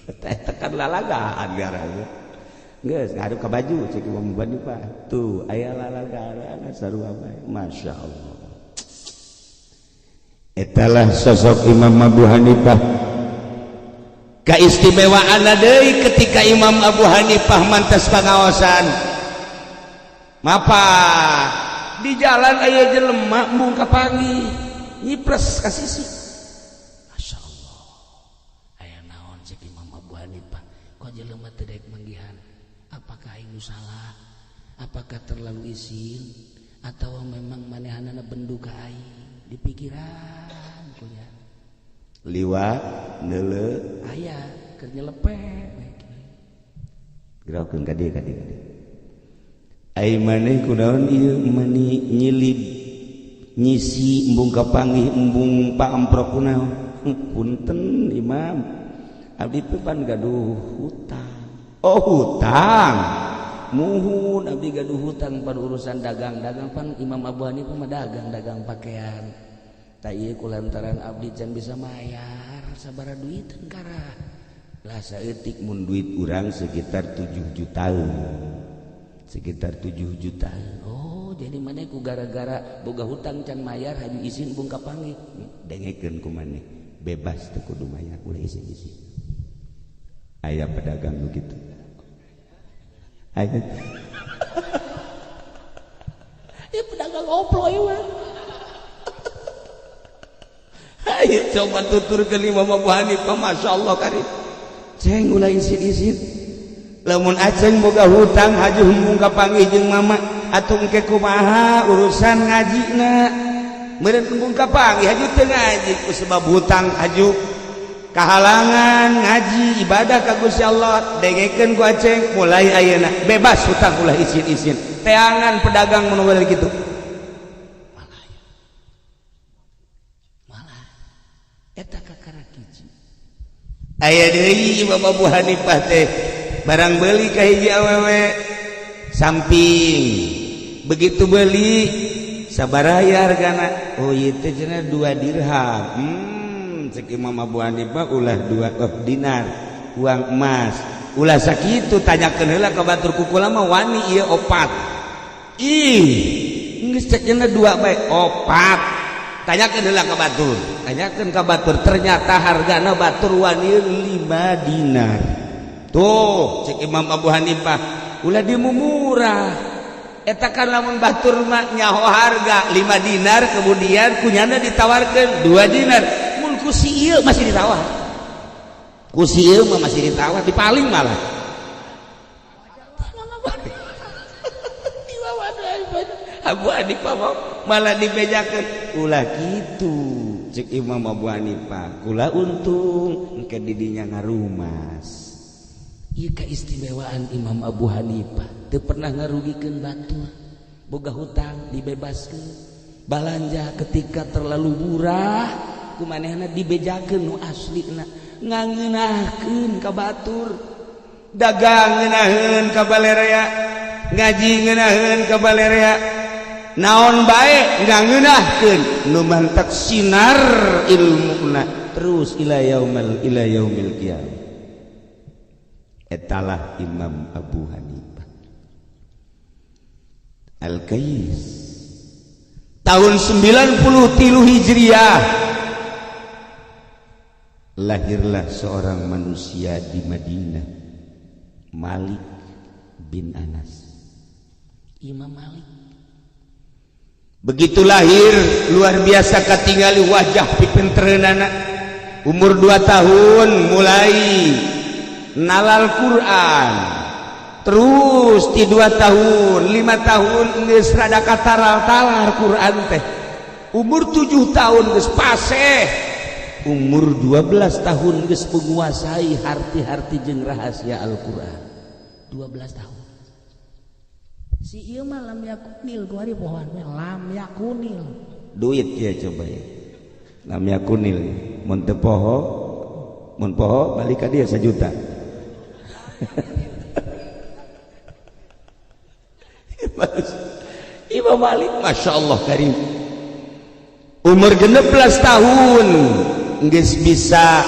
eta kan lalagaan ngaranna geus ngaharep ka baju cek Imam Abu Hanifah tuh aya lalagaan sarua bae Masya Allah. Etalah sosok Imam Abu Hanifah. Keistimewaan deui ketika Imam Abu Hanifah mantas pangaosan mapa di jalan aya jelema embung kapanggih nyipres ka sisi. Masya Allah aya naon cek Imam Abu Hanifah kok jelema teu daek manggihan apakah aing nu salah apakah terlalu isin Atawa memang manehanana bendu ka aing di pikiran kunya. Liwat neuleu aya keur nyelepek bae. Gerakeun ka dieu ka dieu. Ai maneh kunaon ieu mani nyilib nyisi embung kapanggih embung paamprok kunaon. Punten Imam, abdi teh pan gaduh hutang. Oh hutang. Muhun abdi gaduh hutang pan urusan dagang-dagang pan Imam Abu Hanifah mah dagang-dagang pakaian. Ta ieu kulantaran abdi can bisa mayar sabaraha duiteun karah. Lah saeutik mun duit urang sekitar 7 jutaan. Sekitar 7 juta. Oh, jadi maneh ku gara-gara boga hutang can mayar haju isin bung kapanggih. Dengekeun ku maneh, bebas teu kudu mayar ulah isin-isin. Aya pedagang nu kitu. Aya. Ieu pedagang oplo ieu mah. Ayo coba tuturkeun Imam Abu Hanifah, masyaallah karim. Ceng ulah isin-isin. Lamun aceng boga hutang haju embung kapanggih jeung mama atuh engke kumaha urusan ngajina. Meureun embung kapanggih haju teu ngaji ku sebab hutang haju kahalangan ngaji ibadah ka Gusti Allah. Dengekeun ku aceng mulai ayeuna bebas hutang ulah isin-isin. Teangan pedagang mun kitu. Malah malah eta kakara hiji. Aya deui Imam Abu Hanifah teh barang beli ka hiji awewe samping begitu beli sabaraha hargana oh ieu teh cenah 2 dirham. Cek Imam Abu Hanifah ulah 2 dinar uang emas ulah sakitu tanyakeun heula ka batur kukula mah wani ieu opat. Ih geus cek cenah 2 bae opat. Tanyakeun heula ka batur, tanyakeun ka batur ternyata hargana batur wani 5 dinar. Tuh cek Imam Abu Hanifah ulah dimumurah eta kan lamun batur mah nyaho harga 5 dinar kemudian kunyana ditawarkeun 2 dinar mun ku si ieu masih ditawar, ku si ieu mah masih ditawar dipaling malah. Abu Hanifah malah dibejakeun ulah kitu cek Imam Abu Hanifah kula untung engke didinya ngarumas. Ieu keistimewaan Imam Abu Hanifah teu pernah ngarugikeun batur, boga hutang dibebaskeun, balanja ketika terlalu murah ku manehna dibejakeun nu aslina, ngangeunahkeun ka batur, dagang ngeunaheun ka balerea, ngaji ngeunaheun ka balerea, naon bae ngangeunahkeun nu mantak sinar ilmuna terus ila yaumil qiyamah. Etalah Imam Abu Hanifah Al-Qais tahun 93 Hijriah lahirlah seorang manusia di Madinah, Malik bin Anas. Imam Malik begitu lahir luar biasa katingali wajah pipentreunana. Umur 2 tahun mulai nalal Quran, terus di 2 tahun 5 tahun geus rada kataral-talar Quran teh. Umur 7 tahun geus paseh, umur 12 tahun geus menguasai harti-harti jeung rahasia Al-Quran. 12 tahun si ieu mah lam yakunil kuari pohoan lam yakunil duit ya coba ya lam yakunil mun teu poho mun poho balik ka dia 1 juta. Imam Malik Masya Allah karim umur 16 tahun geus bisa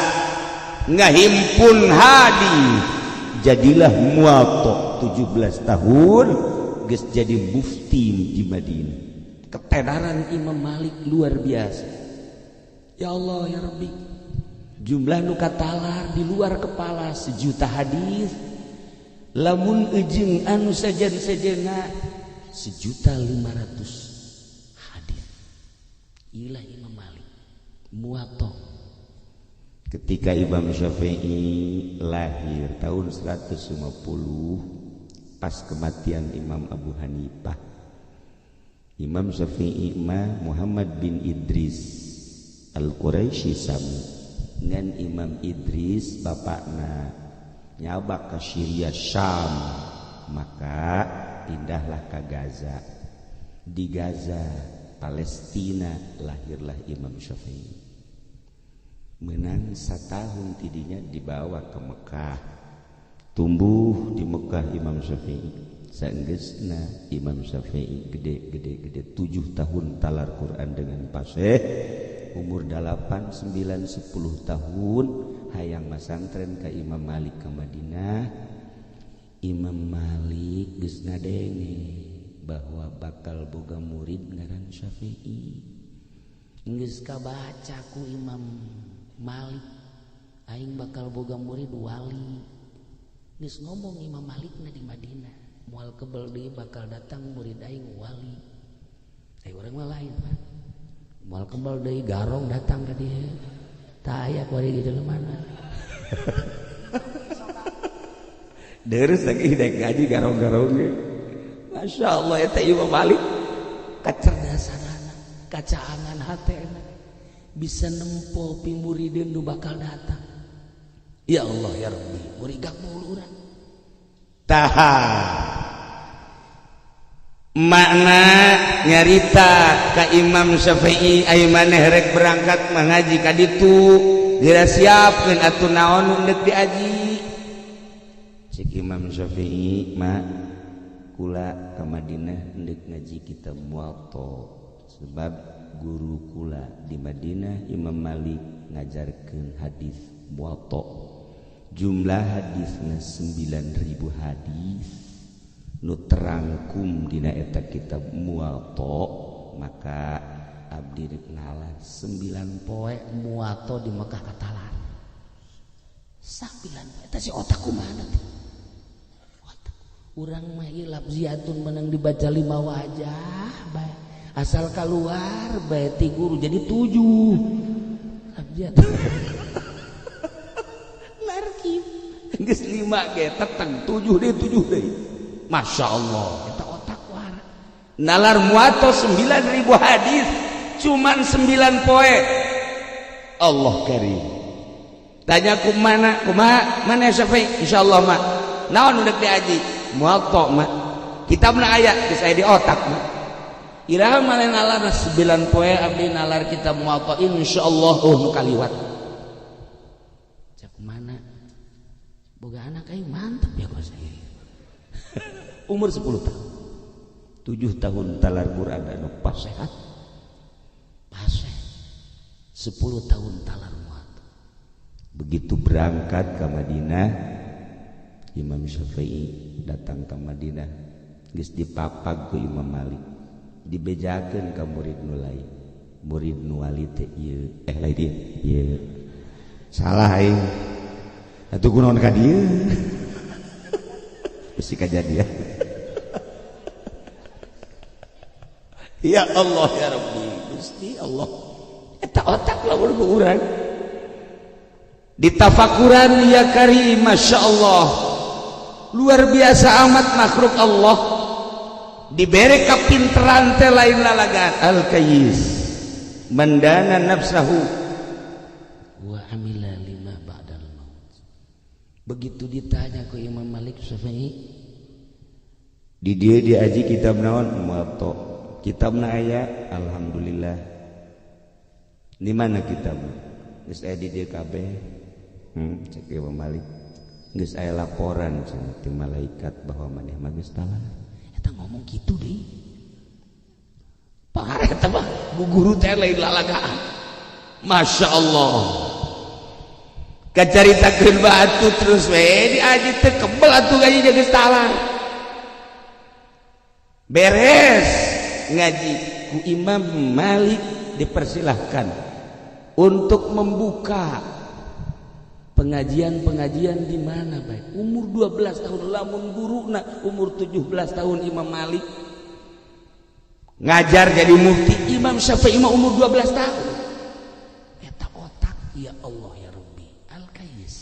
ngahimpun hadis, jadilah Muwatta. 17 tahun geus jadi mufti di Madinah. Ketenaran Imam Malik luar biasa. Ya Allah ya Rabbi, jumlah nu katalar di luar kepala 1 juta hadis, lamun ejeng anu sejen-sejena 1.500.000 hadis. Ilah Imam Malik Muwatta. Ketika Imam Syafi'i lahir tahun 150 pas kematian Imam Abu Hanifah, Imam Syafi'i mah Muhammad bin Idris Al-Quraisy sami ngan Imam Idris bapakna nyabak ke Syria Syam, maka pindahlah ke Gaza. Di Gaza Palestina lahirlah Imam Syafi'i. Menang satahun tidinya dibawa ke Mekah. Tumbuh di Mekah Imam Syafi'i. Saenggeusna Imam Syafi'i gede-gede-gede 7 tahun talar Quran dengan fasih. Umur 8, 9, 10 tahun hayang masantren ka Imam Malik ke Madinah. Imam Malik geus ngadenge bahwa bakal boga murid ngaran Syafi'i. Geus kabaca ku Imam Malik, aing bakal boga murid wali. Geus ngomong Imam Malik na di Madinah, moal kebel deui bakal datang murid aing wali. Ai urang mah lain, Pak. Moal kebel deui garong datang ka dieu. Tah aya kuari di dalam mana. Deres lagi dek ngaji garong-garong ge. Masya Allah eta Imam Malik kecerdasanana, kacaangan hatena bisa nempo pimurideun nu bakal datang. Ya Allah ya Rabbi, murigak mulu urang. Taha makna nyarita ka Imam Syafi'i ai maneh rek berangkat mengaji ka ditu geura siapkeun atuh naon nu deuk diaji. Cek Imam Syafi'i ma kula ka Madinah deuk ngaji kitab Muwatta sebab guru kula di Madinah Imam Malik ngajarkeun hadis Muwatta. Jumlah hadisna 9.000 hadis nu terangkum dina eta kitab Muwatta, maka abdi rek ngalah 9 poe Muwatta di Mekah katalar. 9 poe eta si otak kumaha teh? Otak urang mah ieu lafziatun menang dibaca 5 wajah bae. Asal keluar bae ti guru jadi 7. Lafziatun. Narkim. Geus 5 ge teteng 7 deui 7 deui. Masya Allah, eta otak war. Nalar Muwatta 9.000 hadis, cuman 9 poe. Allah karim. Tanya kumana, kumaha, mana Syafi'i? Insyaallah mak. Naon udah diaji? Muwatta mak. Kitabna aya, geus aya di otak mak. Iraha male nalar 9 poe abdi nalar kitab Muwatta insyaallah oh nu kaliwat. Cak mana? Boga anak aing mantep ya kok saya. Umur 10 tahun 7 tahun talar Quran anu pas sehat paseh 10 tahun talar Muwatta. Begitu berangkat ke Madinah Imam Syafi'i datang ke Madinah geus dipapag ku Imam Malik, dibejakeun ka murid nu lain. Murid nu wali teh ieu lain ieu ieu salah aing atuh kunaon ka dieu bisi kajadian. Ya Allah ya Rabbi Gusti Allah eta otak lamun ku urang ditafakuran ya karim. Masya Allah luar biasa amat makhluk Allah diberi kapinteran teh lain lalagan. Al-kayyis mandana nafsahu wa amila lima ba'dal maut. Begitu ditanya ke Imam Malik Syafi'i di dia diaji kitab naon Muwatta. Kitabna aya alhamdulillah. Di mana kitabna? Geus aya di dieu kabeh. Cek Imam Malik. Geus aya laporan cenah ti malaikat bahwa maneh mah geus talar. Eta ngomong kitu deui. Pahar eta mah bu guru teh lain lalagaan. Masya Allah. Kacaritakeun batu terus we diaji teh kebel atuh gaji geus talar. Beres ngaji ku Imam Malik dipersilahkan untuk membuka pengajian-pengajian di mana baik. Umur 12 tahun lamun guruna umur 17 tahun Imam Malik ngajar jadi mufti. Imam Syafi'i mah umur 12 tahun. Eta otak ya Allah ya Rabbi. Al-Kayyis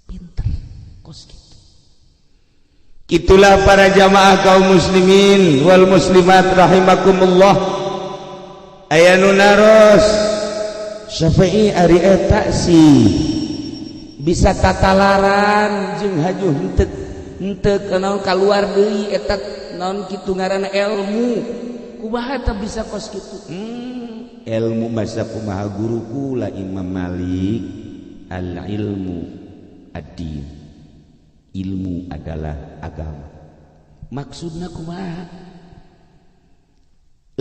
pinter kos gitu. Itulah para jamaah kaum muslimin wal muslimat rahimakumullah. Aya nu naros, Syafi'i ari eta sih bisa tatalaran jeung haju henteu henteu naon kaluar deui eta naon kitu ngaranna ilmu, kumaha eta bisa kos kitu? Ilmu masa kumaha guru kula Imam Malik, al ilmu ad-din, ilmu adalah agama. Maksudna kumaha?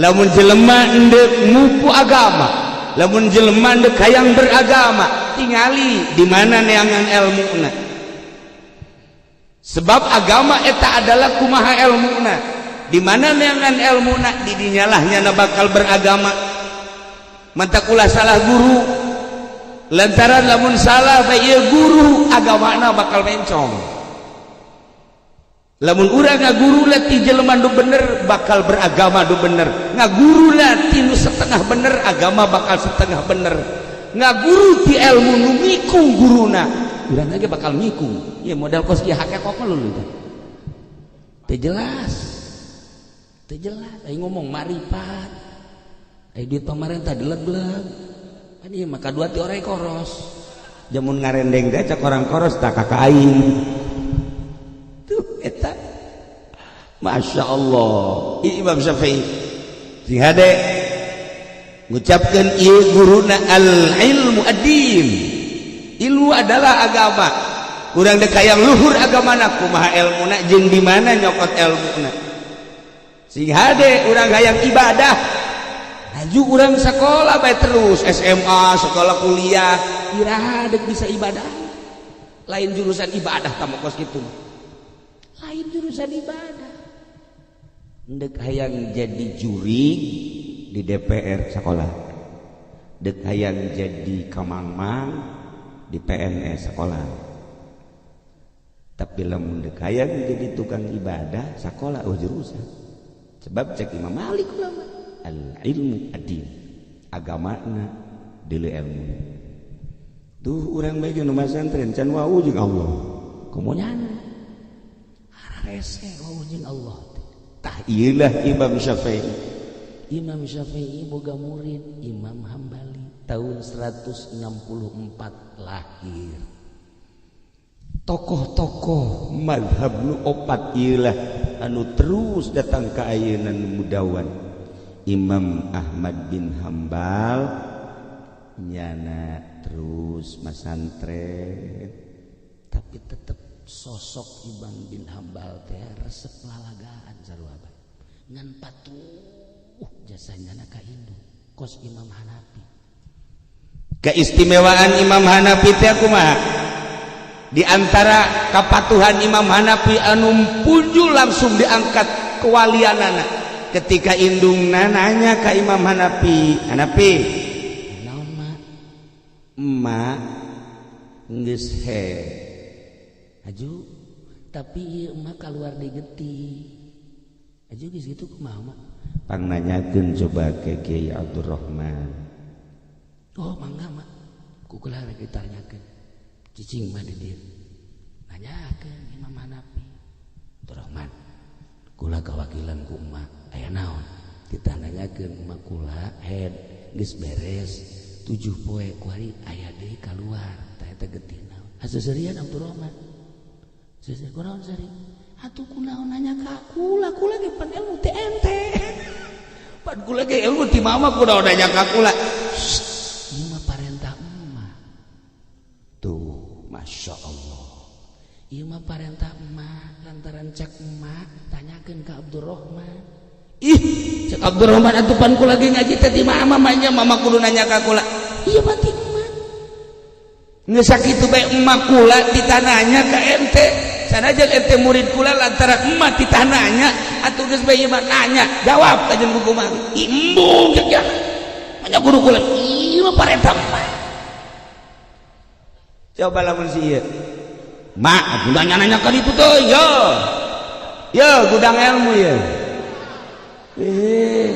Lamun jelema endek mupu agama, lamun jelema endek hayang beragama, tingali di mana neangan ilmuna, sebab agama eta adalah kumaha ilmuna. Di mana neangan ilmuna, di dinya lah nyana bakal beragama. Mantak ulah salah guru, lantaran lamun salah bae ieu guru, agamana bakal mencong. Lamun urang ngaguru ti jelema nu bener, bakal beragama nu bener. Ngaguru ti nu setengah bener, agama bakal setengah bener. Ngaguru ti ilmu nu mikung guruna, urang ge bakal mikung. Ya modal kos kieu hakekok lu itu teu jelas, teu jelas. Aing ngomong maripat, aing duit pamarentah dileg-leg kan ieu maka dua ti orang koros. Jamun ngarendeng teh cek orang koros tak kakak aing tuh eta. Masya Allah, Imam Syafi'i sing hade ngucapkeun ieu guruna, al ilmu ad-din, ilmu adalah agama. Kurang dek hayang luhur agamana, kumaha ilmuna jeung di mana nyokot ilmuna. Sing hade urang hayang ibadah, laju urang sekolah bae terus, SMA, sekolah, kuliah, iraha dek bisa ibadah? Lain jurusan ibadah tamu kos kitu, lain jurusan ibadah. Dek hayang jadi juri di DPR, sekolah. Dek hayang jadi kamangmang di PNS, sekolah. Tapi lamun dek hayang jadi tukang ibadah, sekolah. Oh, jurusan. Sebab cek Imam Malik ulama, al ilmu adin, agamana deuleu ilmu. Tuh urang bae nu masantren can wau jeung Allah, komo nyana hararese wau jeung Allah. Tah, ieulah Imam Syafi'i. Imam Syafi'i boga murid Imam Hambali, tahun 164 lahir. Tokoh-tokoh madhab nu opat ieulah anu terus datang ke ayeuna mudawan. Imam Ahmad bin Hambal nyana terus masantren, tapi tetep sosok Imam bin Hambal teh resep lalagaan sarua bae ngan patuh jasanya ka indung kos Imam Hanafi. Keistimewaan Imam Hanafi teh kumaha? Di antara kepatuhan Imam Hanafi anu punjul langsung diangkat kewalianana, ketika indungna nanya ke Imam Hanafi, "Hanafi, naon, Mak?" "Emak geus head aju, tapi ieu emak keluar di getih aju geus kitu, kumaha, Mak?" "Pang nanyakeun coba ke Kiai Abdurrahman." "Oh, mangga, Mak, ku kula rek ditanyakeun." Cicing mah di dieu, nanyakeun Imam Hanafi, "Abdurrahman, kula kawakilan ku emak, aya naon?" Kita nanyakeun, "Emak kula head geus beres 7 poe kuari aya deui kaluar, tah eta getih naon?" Haseuserian Abdurrahman, "Seuseri kunaon seri? Atuh kunaon nanya ka kula? Kula ge pan ilmu teh ente, pan kula ge ilmu ti mama, kunaon nanya ka kula?" "Ieu mah parentah emak." Tuh, Masya Allah, ieu mah parentah emak, lantaran cek emak tanyakeun ka Abdurrahman. Ih, cek Abdurrahman, "Atuh pan kula ge ngaji teh ti mama, mah mama kudu nanya ka kula." "Iya mah ti emak. Geus sakitu bae emak kula ditananya ka ente, sanajan ente murid kula, lantaran emak ditananya atuh geus bae ieu mah nanya jawab kajen buku mah." "Embung," cek ya, "banyak guru kula, ieu mah parentah emak." Coba lamun si ieu, "Mak, gudangnya nanya kan itu tuh, yo yo gudang ilmu ya." Eh,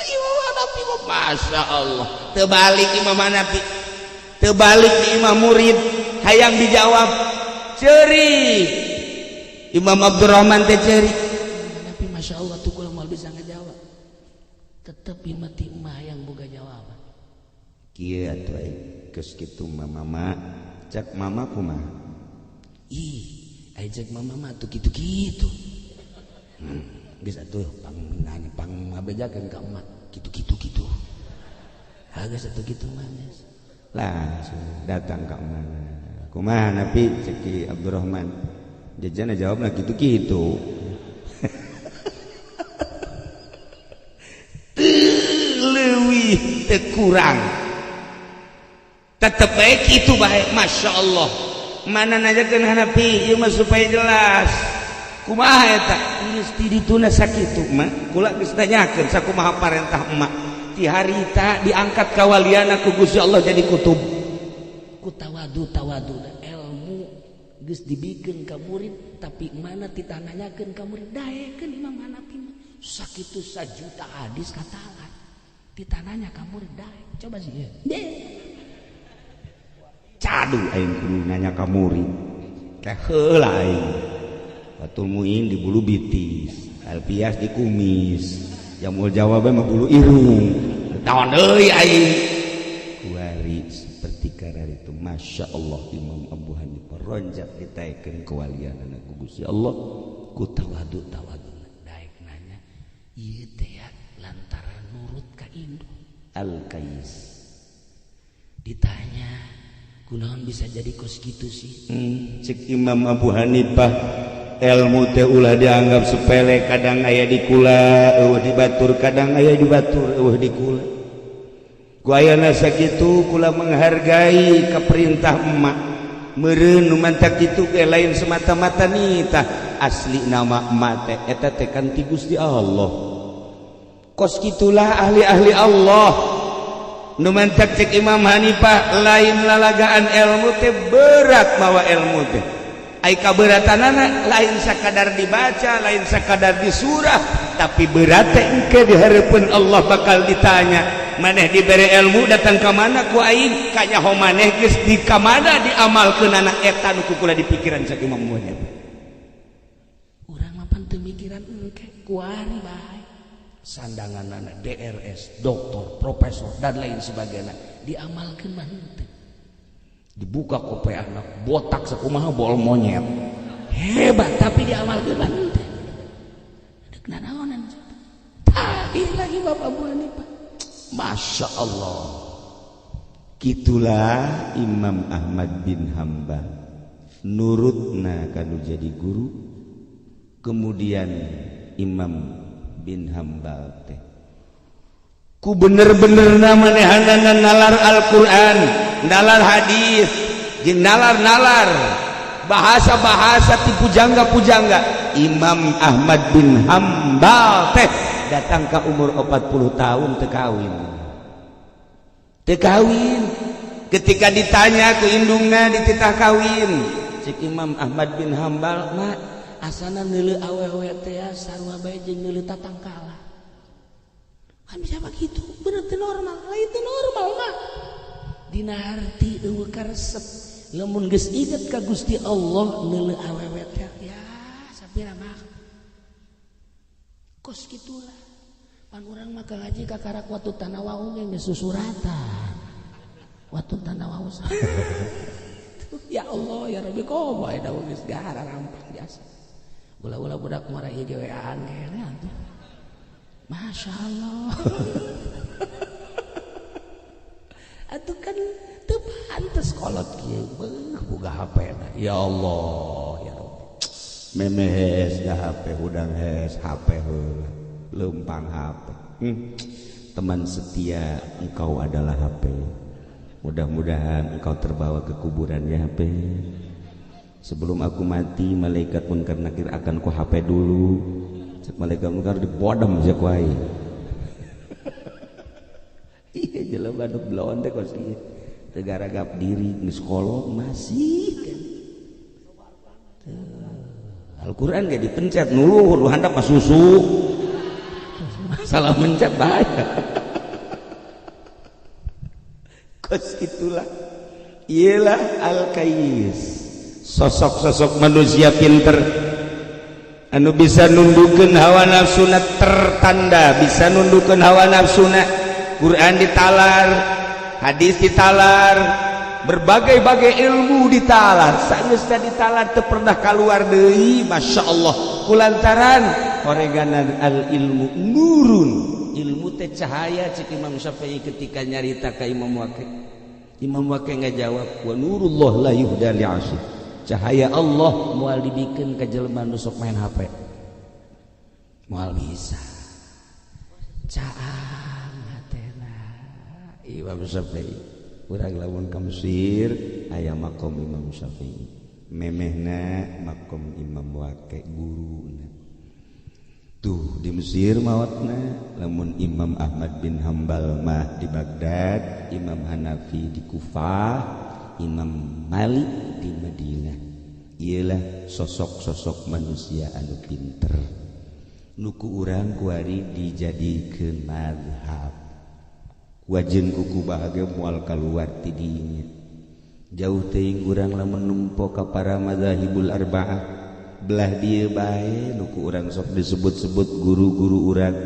Imam Hanafi, Masya Allah, terbalik Imam Hanafi, terbalik di imam murid hayang dijawab. Ceurik Imam Abdurrahman teh ceurik. Tapi Masya Allah tuh kula moal bisa ngajawab. Tetep ieu ti mah yang boga jawaban. Kieu atuh aing geus kitu mah mama cek mama kumaha? Ih, ai cek mama mah tuh kitu-kitu. Geus atuh pang nanya pang ngabejakeun ka emak kitu-kitu kitu. Ah geus atuh kitu mah geus. Langsung datang ka mana? Kumaha Nabi cek Ki Abdurrahman. Jajana jawabna kitu-kitu. Leuwih teu kurang. Tetep bae kitu bae, Masya Allah. Mana nanyakeun Hanafi ieu mah supaya jelas. Kumaha eta? Geus ti dituna sakitu mah. Kula geus nanyakeun sakumaha parentah emak. Ti harita diangkat kawaliana ku Gusti Allah jadi kutub. Ku tawadu tawadu ilmu geus dibikeun ka murid tapi mana ditanyakeun ka murid daekeun Imam Hanafi mah. Sakitu sajuta hadis katalan. Ditananya ka murid daek. Coba sih ya. Cadu aing kudu nanya ka murid. Teh heula aing. Fathul Muin di bulu bitis, Alpias di kumis. Yang mau jawabnya mah bulu irung. Tahun deui aing. Kuari seperti karar itu Masya Allah Imam Abu Hanifah ronjak ditaikeun kewalianana ku Gusti Allah ku tawadu tawadu daek nanya ieu teh ya lantaran nurut ka indung Al-Kais. Ditanya kunaon bisa jadi kos kitu sih? Cek Imam Abu Hanifah ilmu teh ulah dianggap sepele, kadang aya di kula eueuh di batur, kadang aya di batur eueuh di kula. Ku ayana sakitu kula menghargai ka perintah emak. Meureun nu mantak kitu ge lain semata-mata nitah asli nama emak teh eta teh kan ti Gusti Allah. Kos kitulah ahli-ahli Allah. Nu mantak cek Imam Hanifah lain lalagaan ilmu teh berat mawa ilmu teh. Ai kaberatanana lain sakadar dibaca, lain sakadar disurah, tapi berat teh engke di hareupeun Allah bakal ditanya. Maneh dibere ilmu datang ka mana ku aing kanyaho maneh geus di ka mana diamalkeunana eta nu ku kula dipikiran cek Imam Hanifah. Urang mah pan teu mikiran engke kuari bae. Sandangan anak DRS, doktor, profesor dan lain sebagainya diamalkeun mah henteu. Dibuka kope anak botak sakumaha bol monyet. Hebat tapi diamalkeun mah henteu. Deuk nanaonan. Tadi lagi Bapak Abu Hanifah. Masya Allah. Kitulah Imam Ahmad bin Hambal nurutna kanu jadi guru. Kemudian Imam bin Hambal teh ku bener-bener manehanana nalar Al-Qur'an, nalar hadis, jeung nalar-nalar bahasa-bahasa ti pujangga-pujangga. Imam Ahmad bin Hambal teh datang ke umur 40 tahun teu kawin. Teu kawin. Ketika ditanya ku indungna dititah kawin, cek Imam Ahmad bin Hambal, "Mak, asana neuleuh awewe teh sarua bae jeung neuleuh tatangkala." Kan bisa begitu, bener teu normal, lain teu normal mah. Dina harti eueuh karesep, lamun geus inget ka Gusti Allah neuleuh awewe teh ya sapira mah. Kos kitulah. Pan urang mah ngaji kakarak watu tanawau ge geus susuratan. Watu tanawau. Ya Allah ya Rabbi komo eta geus gara rampang biasa. Ulah-ulah budak mara ieu ge wean kene atuh. Masya Allah. Atuh kan teu pantes kolot kieu beuh boga HP na. Ya Allah ya Rabbi. Memehes da HP hudang hes HP heula leumpang HP. Teman setia engkau adalah HP. Mudah-mudahan engkau terbawa ke kuburan ya HP. Sebelum aku mati malaikat munkar nakir akan ku HP dulu. Cek malaikat munkar dibodem jeung ku aing. Iya jelema nu blonde kos ieu. Teu garagap diri geus kolot masih kan. Al-Qur'an ge dipencet nu luhur nu handap mah susu. Salah mencet bahaya. Kos itulah ialah Al-Kais. Sosok-sosok manusia pinter anu bisa nundukeun hawa nafsuna, tertanda bisa nundukeun hawa nafsuna. Quran ditalar, hadis ditalar, berbagai-bagai ilmu ditalar, sageus ditalar teu pernah keluar deui. Masya Allah, kulantaran horeganan al ilmu nurun, ilmu teh cahaya, cek Imam Syafi'i ketika nyarita ka Imam Waqi. Imam Waqi ngajawab, wa nurullah la yuhda li'asi, cahaya Allah moal dibikeun ka jelema nu sok main HP, moal bisa caang hatena Imam Syafi'i. Urang lamun ka Mesir aya makom Imam Syafi'i, memehna makom Imam Waqi guruna tuh di Mesir maotna. Lamun Imam Ahmad bin Hambal mah di Baghdad, Imam Hanafi di Kufah, Imam Malik di Madinah. Ialah sosok-sosok manusia anu pinter nuku urang kuari dijadikeun mazhab. Wajen kuku bahagia moal kaluar tidinya. Jauh teuing urang lamun nempo ka para madzahibul arba'ah, belah dieu bae nuku urang sok disebut-sebut guru-guru urang.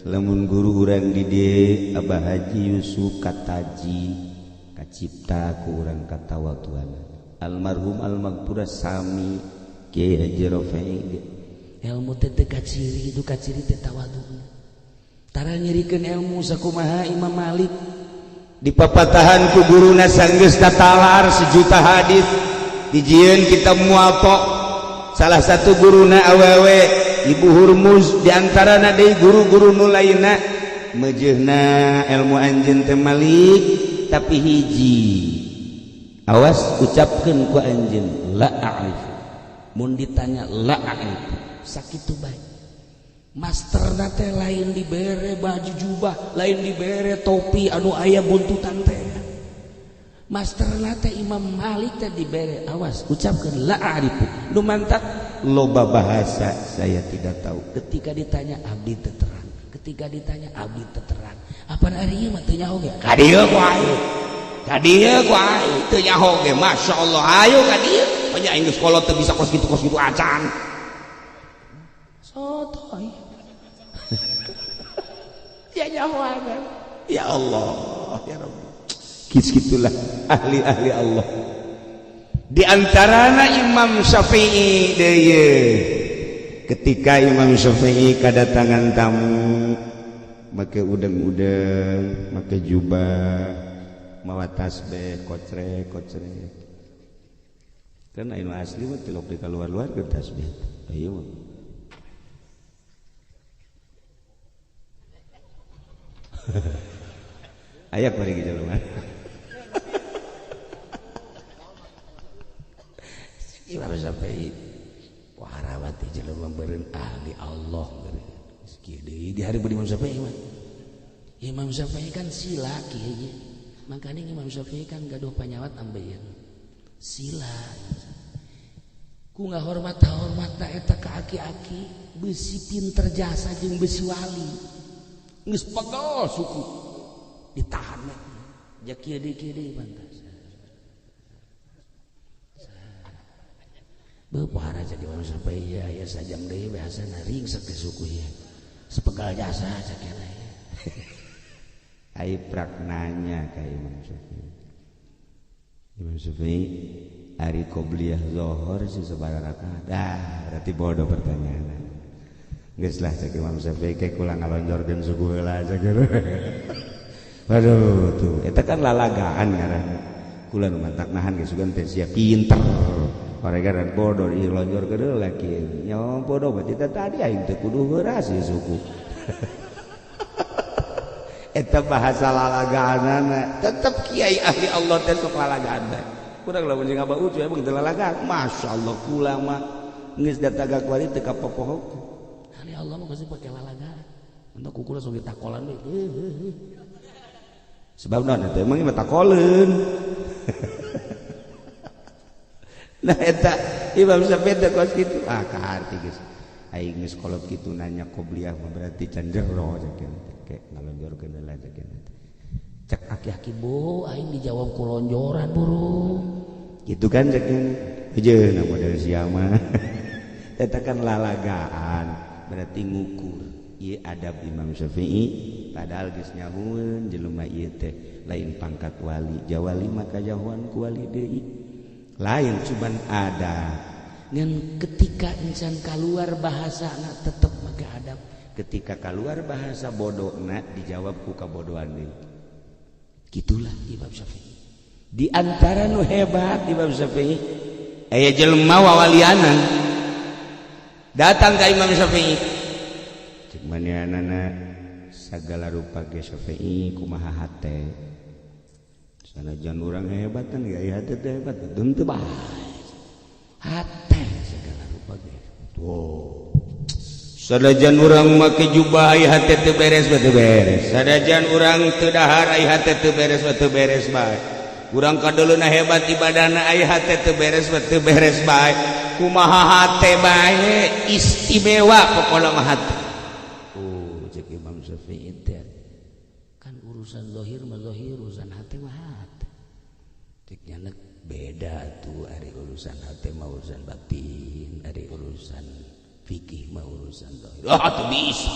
Lamun guru urang di dieu Abah Haji Yusuf Kataji, kacipta ku urang katawa tuana almarhum almaghfurah sami Kiai Haji Rofai. Ilmu teh teu kaciri, itu kaciri teh tawaduna. Tara nyirikeun ilmu sakumaha Imam Malik. Dipapatahan ku guruna sanggeus tatalar sejuta hadis, dijieun kitab Muwatta. Salah satu guruna awewe, Ibu Hurmuz, diantarana deui guru-guru nu lainna. Meujeuhna ilmu anjeun teh Malik, tapi hiji awas ucapkeun ku anjeun, la a'rif. Mun ditanya la a'rif, sakitu bae. Masterna teh lain dibere baju jubah, lain dibere topi anu aya buntutan teh. Masterna teh Imam Malik teh dibere awas ucapkeun la a'rifu. Nu mantak loba bahasa saya tidak tahu. Ketika ditanya abdi teu terang, ketika ditanya abdi teu terang. Apa ari ieu mah teu nyaho ge? Ka dieu ku aing, ka dieu ku aing teu nyaho ge. Masyaallah, ayo ka dieu. Banyak aing geus kolot teu bisa kos kitu, kos kitu acan. Sotoy. Ya nyahoan. Ya Allah, ya Rabbi. Kis gitulah ahli-ahli Allah. Di antarana Imam Syafi'i deui. Ketika Imam Syafi'i kedatangan tamu, make udeng-udeng, make jubah, mawa tasbih, kocrek kocrek. Kan anu asli mah tilok di keluar-luar ke tasbih. Ayo mah. Aya bari jelema. Imam Syafi'i warawati jelema beureun ahli Allah beureun. Geus kieu deui di hari budi Imam Syafi'i mah. Imam Syafi'i kan sila kieu. Makanya Imam Syafi'i kan gaduh panyawat ambeien. Sila. Ku ngahormat-hormatna eta ka aki-aki besi pinter jasa jeung besi wali. Geus pegel suku ditahan ja kieu deui pantas. Beuh jadi Imam Syafi'i ya, ya sajam deui biasana ringsek di suku ieu. Sepegal jasa cakena ieu. Ai prak nanya ka Imam Syafi'i. Imam Syafi'i ari qobliyah zuhur si sabaraha rakaat? Dah, berarti bodoh pertanyaan. Geus lah cek Imam Syafi'i ke kula ngalonjorkeun suku heula cek. Waduh tuh, eta kan lalagaan ngaranna. Kula nu mantak nahan geus sugan teh sia pinter. Paregaran bodoh dilonjor ke deui lagi. Nya bodoh berarti tadi aing teh kudu heuras ieu suku. Eta bahasa lalagaanana. Tetep kiai ahli Allah teh sok lalagaan teh. Kurang lamun jeung Abah Ucu emang teu lalagaan. Masyaallah kula mah geus datang ka kuari teu kapopohok. Ahli Allah mah pasti pake lalagaan. Untuk kukula sok ditakolan we. Sebab naon eta emang mah takoleun. Nah eta Imam Syafi'i teh kos kitu. Ah kaharti geus. Aing geus kolot kitu nanya qobliyah mah berarti can jero cek teh. Ngalonjorkeun heula cek teh. Cek aki-aki bu aing dijawab ku lonjoran buru. Gitu kan cek. Heujeuna model sia mah. Eta kan lalagaan, berarti ngukur. Ieu adab Imam Syafi'i padahal geus nyahueun jelema ieu teh lain pangkat wali, jawali maka jauhan ku wali deui. Lain cuman ada. Ngan ketika insan keluar bahasa na tetep make adab. Ketika keluar bahasa bodohna dijawab ku kabodohan deui. Gitulah Imam Syafi'i. Di antara nu hebat Imam Syafi'i aya jelema wawalianan datang ka Imam Syafi'i. Cek manehanana sagala rupa ge Syafi'i kumaha hate. Sanajan urang hebat kan gaya hate teh hebat teu bae. Hate segala rupa ge. Tuh. Sanajan urang make jubah ai hate teu beres teu beres. Sanajan urang teu dahar ai hate teu beres teu beres bae. Urang kadeuleuna hebat ibadahna ai hate teu beres teu beres bae. Kumaha hate bae istimewa pokona mah hate. Oh, cek Imam Syafi'i teh kan urusan zahir mah zahir, urusan hate mah hate. Cek nyanek beda tuh ari urusan hate mah urusan batin, ari urusan fikih mah urusan zahir. Ah tuh bisa.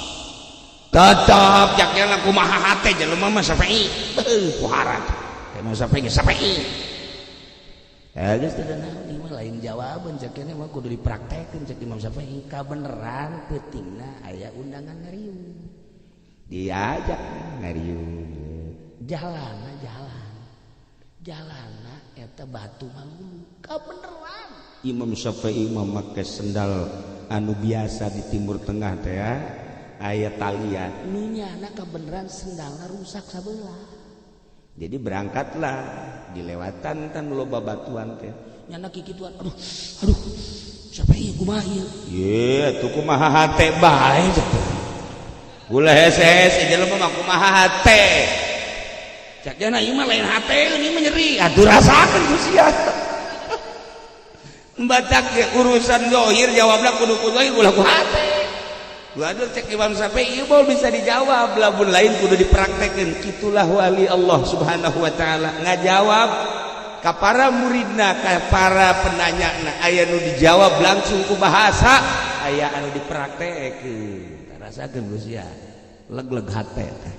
Tetap jaknya kumaha hate jelema mah Syafi'i. Beuh kuharat. Imam Syafi'i ge Syafi'i. Ya geus teu naon ieu mah lain jawaban cek mah kudu dipraktekeun cek Imam Syafi'i kabeneran peutingna aya undangan ngariung. Diajak ngariung. Jalana jalan. Jalana eta batu malulu. Kabeneran. Imam Syafi'i mah make sendal anu biasa di Timur Tengah teh ya, aya talian. Nu nyana kabeneran sendalna rusak sabelah. Jadi berangkatlah dilewatan kan loba batuan teh. Nyana kikituan, aduh, aduh, siapa ieu kumaha ieu? Ye, atuh kumaha hate bae teh. Ulah hese-hese jelema mah kumaha hate. Cak jana ieu mah lain hate, ieu mah nyeri. Atuh rasakeun ku sia. Batak urusan zahir jawabna kudu ku zahir ulah ku hate. Waduh cek Imam Syafi'i ieu bisa dijawab lamun lain kudu dipraktekeun. Kitulah wali Allah Subhanahu wa taala ngajawab ka para muridna, ka para penanyana, aya nu dijawab langsung ku bahasa, aya anu dipraktekeun. Rasakeun ku sia. Leg-leg hate teh.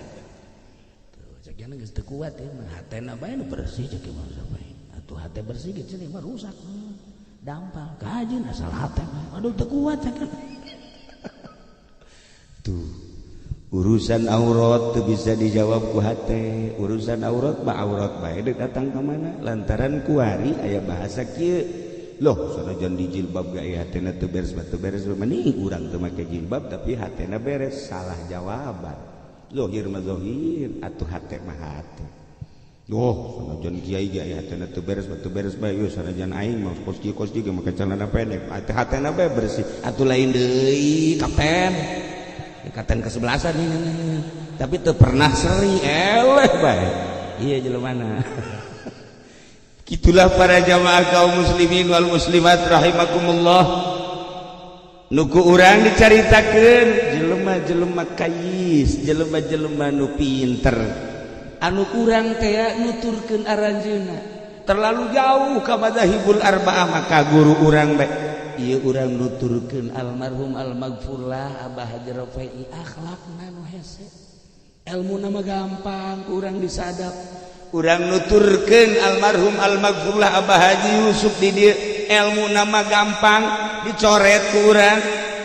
Tuh cek jana geus teu kuat ieu mah hatena bae nu bersih cek Imam Syafi'i. Atuh hate bersih ge cenah mah rusak. Dampal kajeun asal hate mah. Aduh teu kuat cek. Tuh urusan aurat tuh bisa dijawab ku hate. Urusan aurat mah aurat bae deuk datang ka mana lantaran kuari aya bahasa kieu. Loh sanajan di jilbab ge aya hatena teu beres teu beres mending urang teu make jilbab tapi hatena beres, salah jawaban. Zahir mah zahir atuh hate mah hate. Loh sanajan kiai ge aya hatena teu beres teu beres bae ieu sanajan aing mah kos kieu kos kieu make celana pendek atuh hatena bae bersih atuh lain deui kapten. Kapten kesebelasan ini, tapi teu pernah seri eleh bae. Iya jelema. Gitulah para jamaah kaum muslimin wal muslimat rahimakumullah. Nu ku urang dicaritakeun jelema-jelema kayis, jelema-jelema nu pinter. Anu urang teh nuturkeun aranjeunna. Terlalu jauh ka madzahibul arba'ah maka guru urang bae. Ieu urang nuturkeun almarhum almaghfurlah Abah Haji Rafi'i akhlakna nu hese. Elmuna mah gampang urang disadap. Urang nuturkeun almarhum almaghfurlah Abah Haji Yusuf di dieu elmuna mah gampang dicoret ku urang,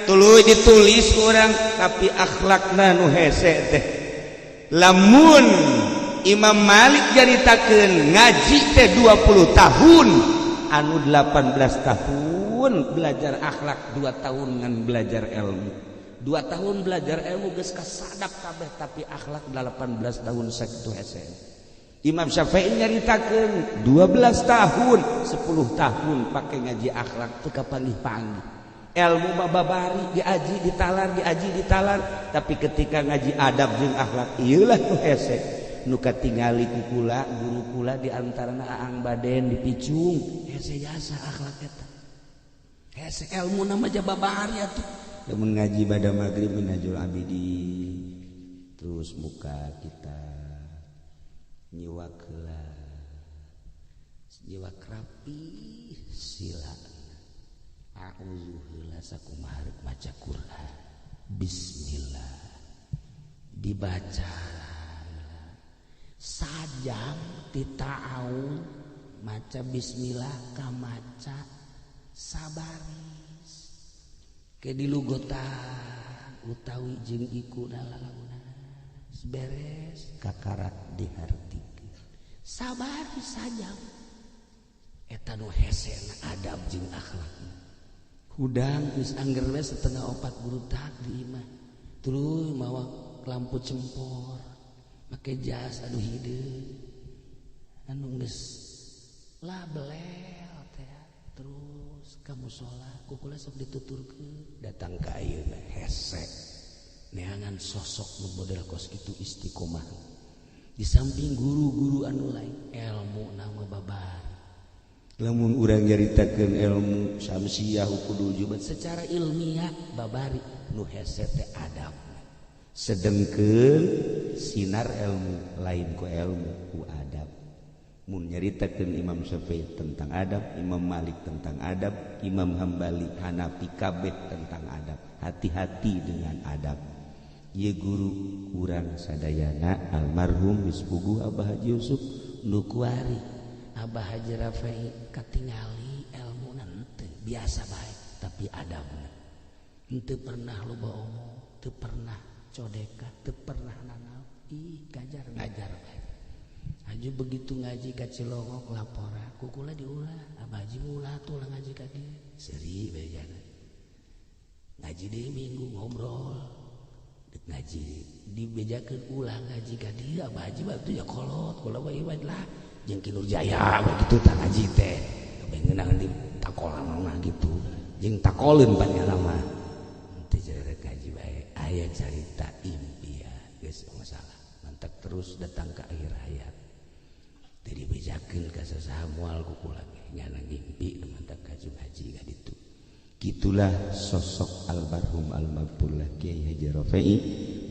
tuluy ditulis ku urang, tapi akhlakna nu hese teh. Lamun Imam Malik nyaritakeun ngaji teh 20 tahun, anu 18 tahun belajar akhlak, 2 tahun ngan belajar ilmu. 2 tahun belajar ilmu geus kasadap kabeh tapi akhlak 18 tahun sakitu hese. Imam Syafi'i nyaritakeun 12 tahun, 10 tahun pakai ngaji akhlak teu kapanggih-panggih. Ilmu mah babari diaji ditalar diaji ditalar, tapi ketika ngaji adab jeung akhlak ieu lah nu hese. Nu katingali ku kula guru kula di antarana Aang Baden dipicung hese jasa akhlak eta. Hese ilmu nama jababari atuh. Lamun ngaji pada maghrib Minhajul Abidin terus muka kita nyiwak heula. Jiwak rapi sila. A'udzu heula sakumaha rek maca Quran. Bismillah. Dibaca sajam ti ta'awun maca bismillah ka maca sabaris. Ke dilugotan utawi jeung iku lalaguna. Beres kakarak dihartikeun. Sabaris sajam. Eta nu hesena adab jeung akhlakna. Hudang geus angger we 3:30 burutak di imah. Tuluy mawa lampu cempor, make jas anu hideung. Anu geus lah belel teh terus ka musala ku kula sok dituturkeun datang ka ayeuna hese. Neangan sosok nu model kos kitu istiqomah. Di samping guru-guru anu lain ilmu nama babar. Lamun urang nyaritakeun ilmu samsiah kudu jubat secara ilmiah babari nu hese teh adab. Sedengkeun sinar ilmu lain ku ilmu ku adab. Mun nyaritakeun Imam Syafi'i tentang adab, Imam Malik tentang adab, Imam Hambali, Hanafi kabeh tentang adab. Hati-hati dengan adab. Ieu guru urang sadayana almarhum geus puguh Abah Haji Yusuf nu kuari Abah Haji Rafi'i katingali ilmu henteu biasa bae tapi adabna henteu pernah loba omong, teu pernah codeka, teu pernah nanaon. Ih gajar ngajar bae. Haji begitu ngaji ka Cilongok laporan kukula diulah Abah Haji ulah tuh lah ngaji ka dieu seuri bae jana. Ngaji deui minggu ngobrol dek ngaji dibejakeun ulah ngaji ka dieu Abah Haji mah teu ya kolot kula mah ieu lah jeung Ki Nurjaya begitu tak ngaji teh ngeunang di takolan gitu jeung takoleun panjang mah teu jarek ngaji bae aya carita impian geus masalah mantak terus datang ke akhir hayat teu dibejakeun ka sasaha moal ku kula ge nyana ngimpi nu mantak ngaji ka ditu. Gitulah sosok almarhum almaghfurlah Kiai Haji Rafi'i,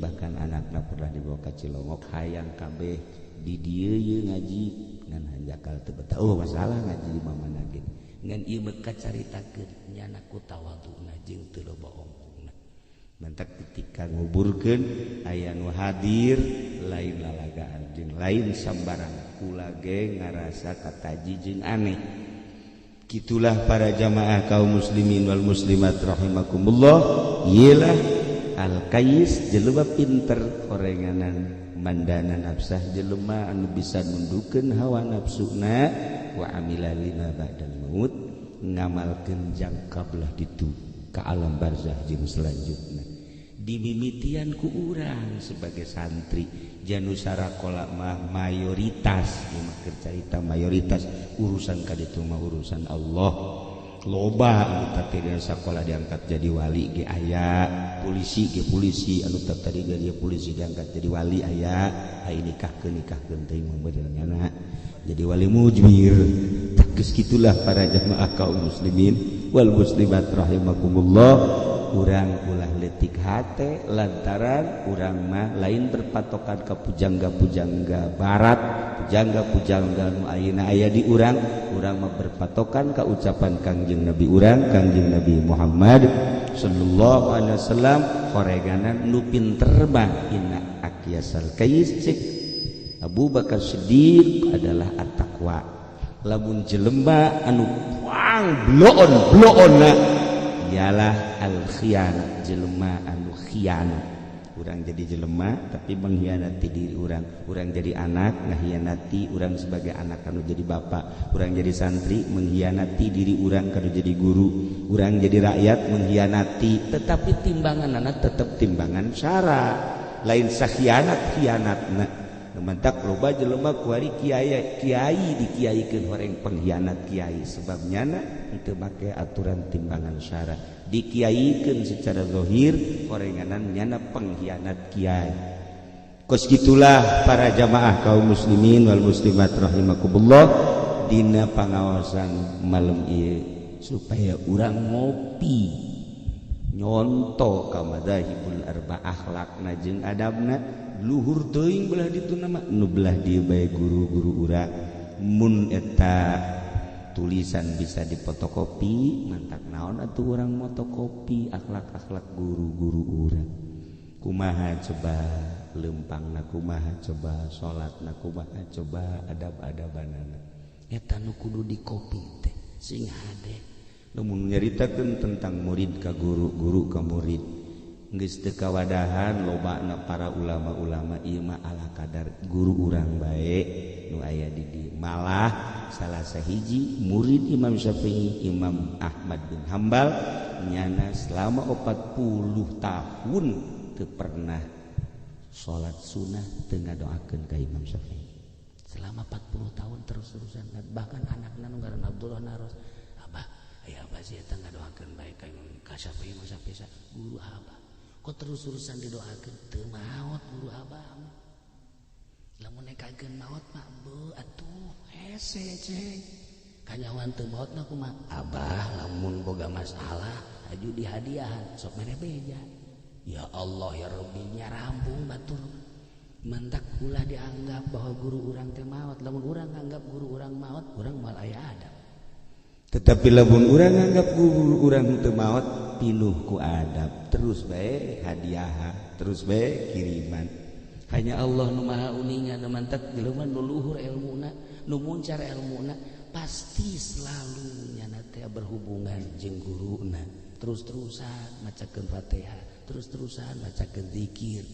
bahkan anakna pernah dibawa ka Cilongok hayang kabeh di dieu ye ngaji ngan hanjakal teu betah. Oh masalah ngaji di mana ge ngan ieu mah kacaritakeun nyana ku tawaduna jeung teu loba omongna. Mantak ketika nguburkeun aya nu hadir lain lalagaan jeung lain sambarang kula ge ngarasa kataji jeung aneh. Gitulah para jamaah kaum muslimin wal muslimat rahimakumullah. Ialah al-kayis jelema pinter orenganan mandana nafsah jelema anu bisa nundukeun hawa nafsuna wa amila lima ba'dal maut ngamalkeun jangka belah ditu ka alam barzah jeung selanjutna. Dimimitian ku urang sebagai santri janusara kolak mah mayoritas ieu mah keur carita mayoritas urusan ka ditu mah urusan Allah. Loba anu tadi dina sakola diangkat jadi wali ge aya, polisi ge polisi anu tadi jadi polisi diangkat jadi wali aya, ai nikahkeun teuing mah bener nyana jadi wali mujbir. Tah geus kitulah para jamaah kaum muslimin wal muslimat rahimakumullah. Urang ulah leutik hate lantaran urang mah lain berpatokan ka pujangga-pujangga barat, pujangga-pujangga nu ayeuna aya di urang, urang mah berpatokan ka ucapan Kangjeng Nabi urang, Kangjeng Nabi Muhammad sallallahu alaihi wasallam horeganan nu pinter mah inna akyasal kayis cek Abu Bakar Siddiq adalah at-taqwa. Lamun jelema anu pang bloon-bloonna ialah al-khianat, jelema anu khianat. Urang jadi jelema tapi mengkhianati diri urang. Urang jadi anak ngakhianati urang sebagai anak anu jadi bapak. Urang jadi santri mengkhianati diri urang kanu jadi guru. Urang jadi rakyat mengkhianati, tetapi timbanganana tetep timbangan syara. Lain sakhianat khianatna. Mantak loba jelema kuari kiai, kiai dikiaikeun horeng pengkhianat kiai sebab nyana teu make aturan timbangan syara. Dikiaikeun secara zahir horenganan nyana pengkhianat kiai. Kos gitulah para jamaah kaum muslimin wal muslimat rahimakumullah dina pangaosan malam ieu supaya urang ngopi nyonto ka madzahibul arba akhlakna jeung adabna luhur teuing belah ditu nama nu belah dieu bae guru-guru urang mun eta Tulisan bisa dipotokopi, mantak naon atuh urang motokopi akhlak-akhlak guru-guru urang. Kumaha coba lempangna, kumaha coba salatna, kumaha coba adab-adabanana. Eta nu kudu dikopi teh sing hade. Lamun nyaritakeun tentang murid ka guru, guru ka murid, geus teu kawadahan lobana para ulama-ulama. Ieu mah ala kadar guru urang bae nu aya di dieu. Malah salah sahiji murid Imam Syafi'i, Imam Ahmad bin Hambal, nyana selama 40 tahun teu pernah salat sunnah teu ngadoakeun ka Imam Syafi'i. Selama 40 tahun terus-terusan, bahkan anakna nu ngaran Abdullah naros, "Abah, aya abah sih eta ngadoakeun bae ka Imam ka Syafi'i mah Syafi'i guru abah. Kok terus-terusan didoakeun teu maot guru abah mah? Lamun nekakeun maot mah beuh atuh hese ceng. Kanyawan teu maotna kumaha? Abah lamun boga masalah aju dihadiahan sok mere beja." Ya Allah ya Rabbi, nyarambung batur. Mantak ulah dianggap bahwa guru urang teh maot. Lamun urang nganggap guru urang maot, urang moal aya adab. Tetapi lamun urang nganggap guru urang teu maot, pinuh ku adab, terus bae hadiah, terus bae kiriman. Hanya Allah nu maha uninga. Nu mantak jelema nu luhur elmuna, nu muncar elmuna, pasti selalu nyana teh berhubungan jeung guruna, terus-terusan macakeun Fatihah, terus-terusan macakeun zikir,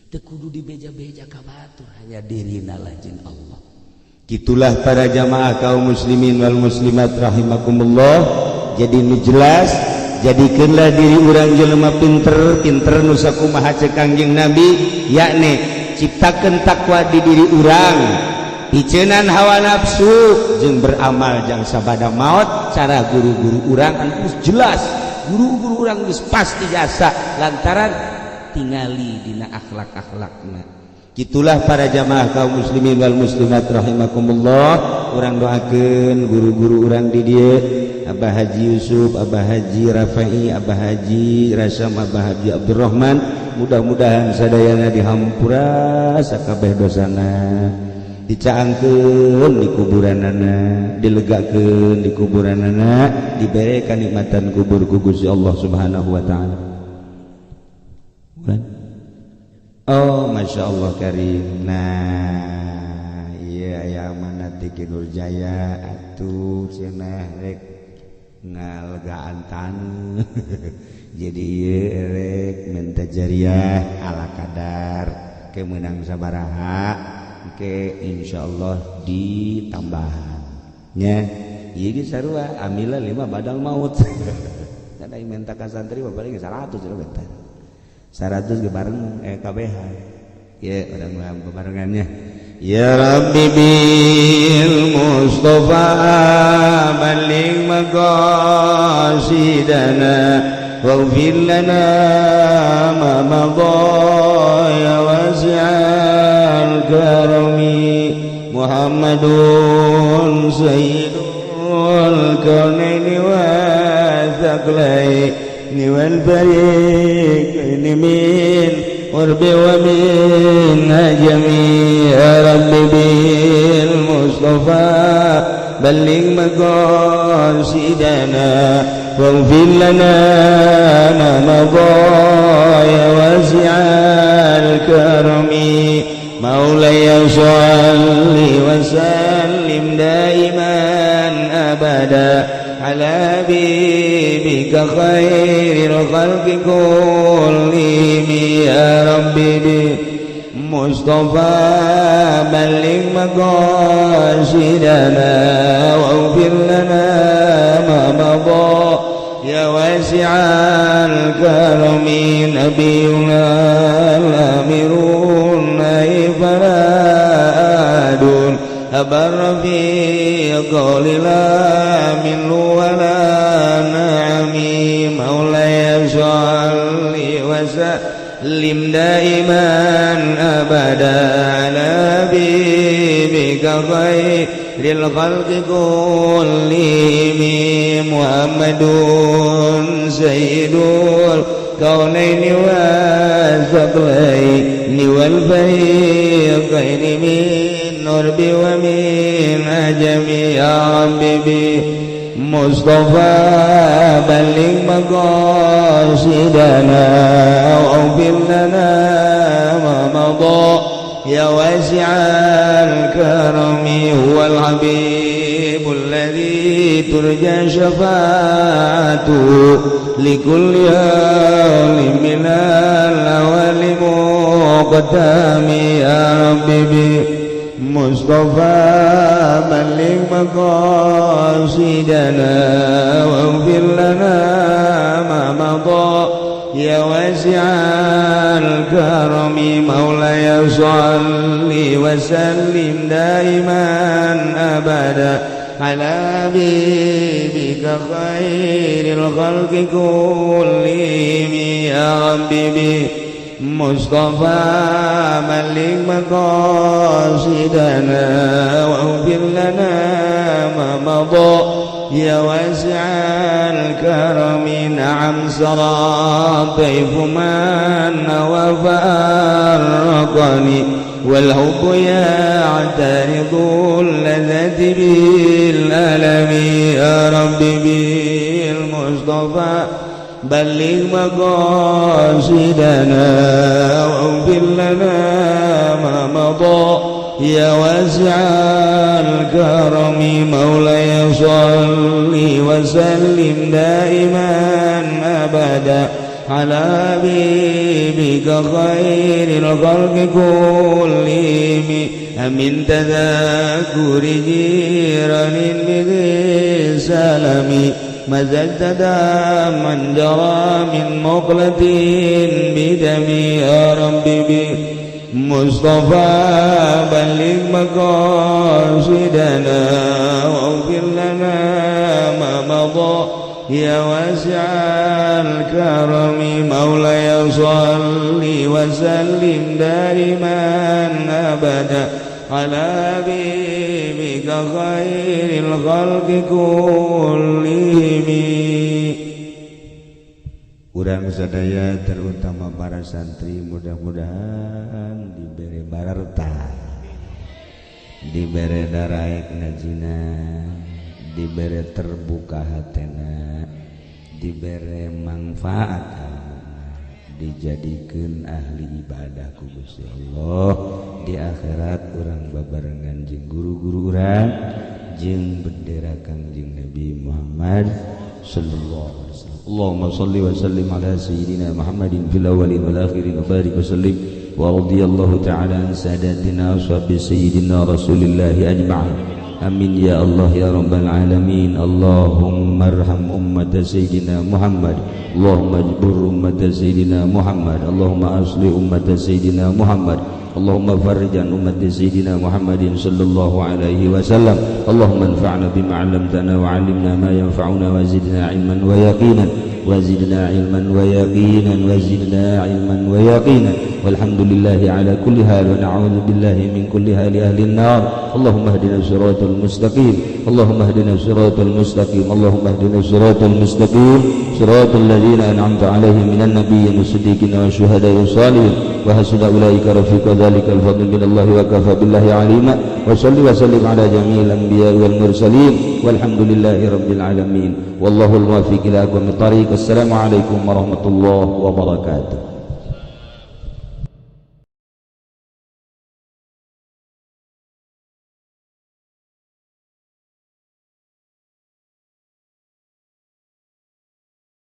teu kudu dibeja-beja ka batur, hanya dirina lah jeung Allah. Gitulah para jamaah kaum muslimin wal muslimat rahimakumullah. Jadi nu jelas, jadikeunlah diri urang jelema pinter. Pinter nu sakumaha ceuk Kangjeng Nabi, yakni ciptakeun takwa di diri urang, piceunan hawa nafsu, jeung beramal jang sabada maut. Cara guru-guru urang anu geus jelas, guru-guru urang geus pasti jasa lantaran tingali dina akhlak-akhlakna. Gitulah para jamaah kaum muslimin wal muslimat rahimakumullah. Urang doakeun guru-guru urang di dieu, Abah Haji Yusuf, Abah Haji Rafai, Abah Haji Rasam, Abah Haji Abdurrahman, mudah-mudahan sadayana dihampura sakabeh dosana, dicaangkeun di kuburanana, dilegakeun di kuburanana, dibere kanikmatan kubur ku Gusti Allah Subhanahu wa taala. Bukan? Oh, Masya Allah Karim. Nah, iya aya mana ti Nur Jaya atuh cenah rek ngalegaan taneuh. Jadi ieu rek minta jariah ala kadar ke menang sabaraha ke insyaallah ditambahan nya. Ieu ge sarua amila lima badal maut. Kada minta ka santri mah paling 100 cenah, bentar 100 ge bareng KBH ya urang mah bebarengannya. Ya Rabbi bil Mustafa balligh maqasidana waghfir lana ma madha ya wasi'al karami. Muhammadun sayyidul kaunaini wa thaqlaini wal fariqaini min قرب ومن جميع. يا رب بالمصطفى بلغ مقاصدنا واغفر لنا ما مضى يا واسع الكرم. مولاي صل وسلم دائما أبدا على حبيبك خير الخلق كلهم. يا ربي مصطفى بلغ مقاصدنا واغفر لنا ما مضى يا واسع الكرم. نبينا الأمير فلا دون أبر في قول لا من ولا نعمي. مولاي صل وسلم دائما أبدا على حبيبك خير الخلق كلهم. محمد سيد الكونين والثقلين والفريقين من عرب ومن عجم يا ربي مصطفى بلغ مقاصدنا واغفر لنا ما مضى يا واسع الكرم. هو الحبيب الذي ترجى شفاعته لكل هول من الأهوال مقتحم. يا ربي مصطفى بلغ مقاصدنا واغفر لنا ما مضى يا واسع الكرم. مولاي صل وسلم دائما أبدا على حبيبك خير الخلق كلهم. يا ربي مصطفى بلغ مقاصدنا واغفر لنا ما مضى يا واسع الكرم. نعم سرى طيف من وفارقني والحب يعترض اللذة بالألم. يا ربي بالمصطفى بلغ مقاصدنا واغفر لنا ما مضى يا واسع الكرم. مولاي صل وسلم دائما أبدا على حبيبك خير الخلق كلهم. أمن تذاكر جيران بذي سلام مزجت دما جرى من مقلة بدمي. يا ربي مصطفى بلغ مقاصدنا واغفر لنا ما مضى يا واسع الكرم. مولاي صل وسلم دائما أبدا على حبيبك خير الخلق كلهم. Urang sadaya terutama para santri mudah-mudahan diberi bararta, diberi daraek ngajina, diberi terbuka hatena, diberi manfaat ilmuna, dijadikan ahli ibadah ku Gusti Allah. Di akhirat urang babarengan jeung guru-guru urang jeung bendera Kangjeng Nabi Muhammad sallallahu alaihi wasallam. Allahumma salli wa sallim ala sayyidina Muhammadin fil awwalin wal akhirin wa barik wa sallim wa radiyallahu ta'ala an sadatina ashabi sayyidina Rasulillah ajma'in. Amin ya Allah ya rabbal alamin. Allahumma arham ummat sayyidina Muhammad. Allahumma ajbur ummat sayyidina Muhammad. Allahumma aslih ummat sayyidina Muhammad. Allahumma farrij an ummat sayyidina Muhammadin sallallahu alaihi wasallam. Allahumma anfa'na bima 'allamtana wa 'allimna ma yanfa'una wa zidna 'ilman wa yaqinan wa zidna 'ilman wa yaqinan wa zidna 'ilman wa yaqinan. Walhamdulillahi ala kulli hal wa na'udzu billahi min kulli hali ahli an-nar. Allahumma ihdina siratal mustaqim. Allahumma ihdina siratal mustaqim. Allahumma ihdina siratal mustaqim. Siratal ladzina an'amta 'alaihim minan nabiyyin was-siddiqin wasyuhada'i was-salihin wa hasuna ulaika rafiqa. Dzalikal fadlu minallahi wa kafa billahi 'alima. Wa salli wa sallim ala jami'il anbiya'i wal mursalin walhamdulillahi rabbil alamin. Wallahul muwaffiq ila aqwamit thariq. Assalamu alaikum warahmatullahi wabarakatuh.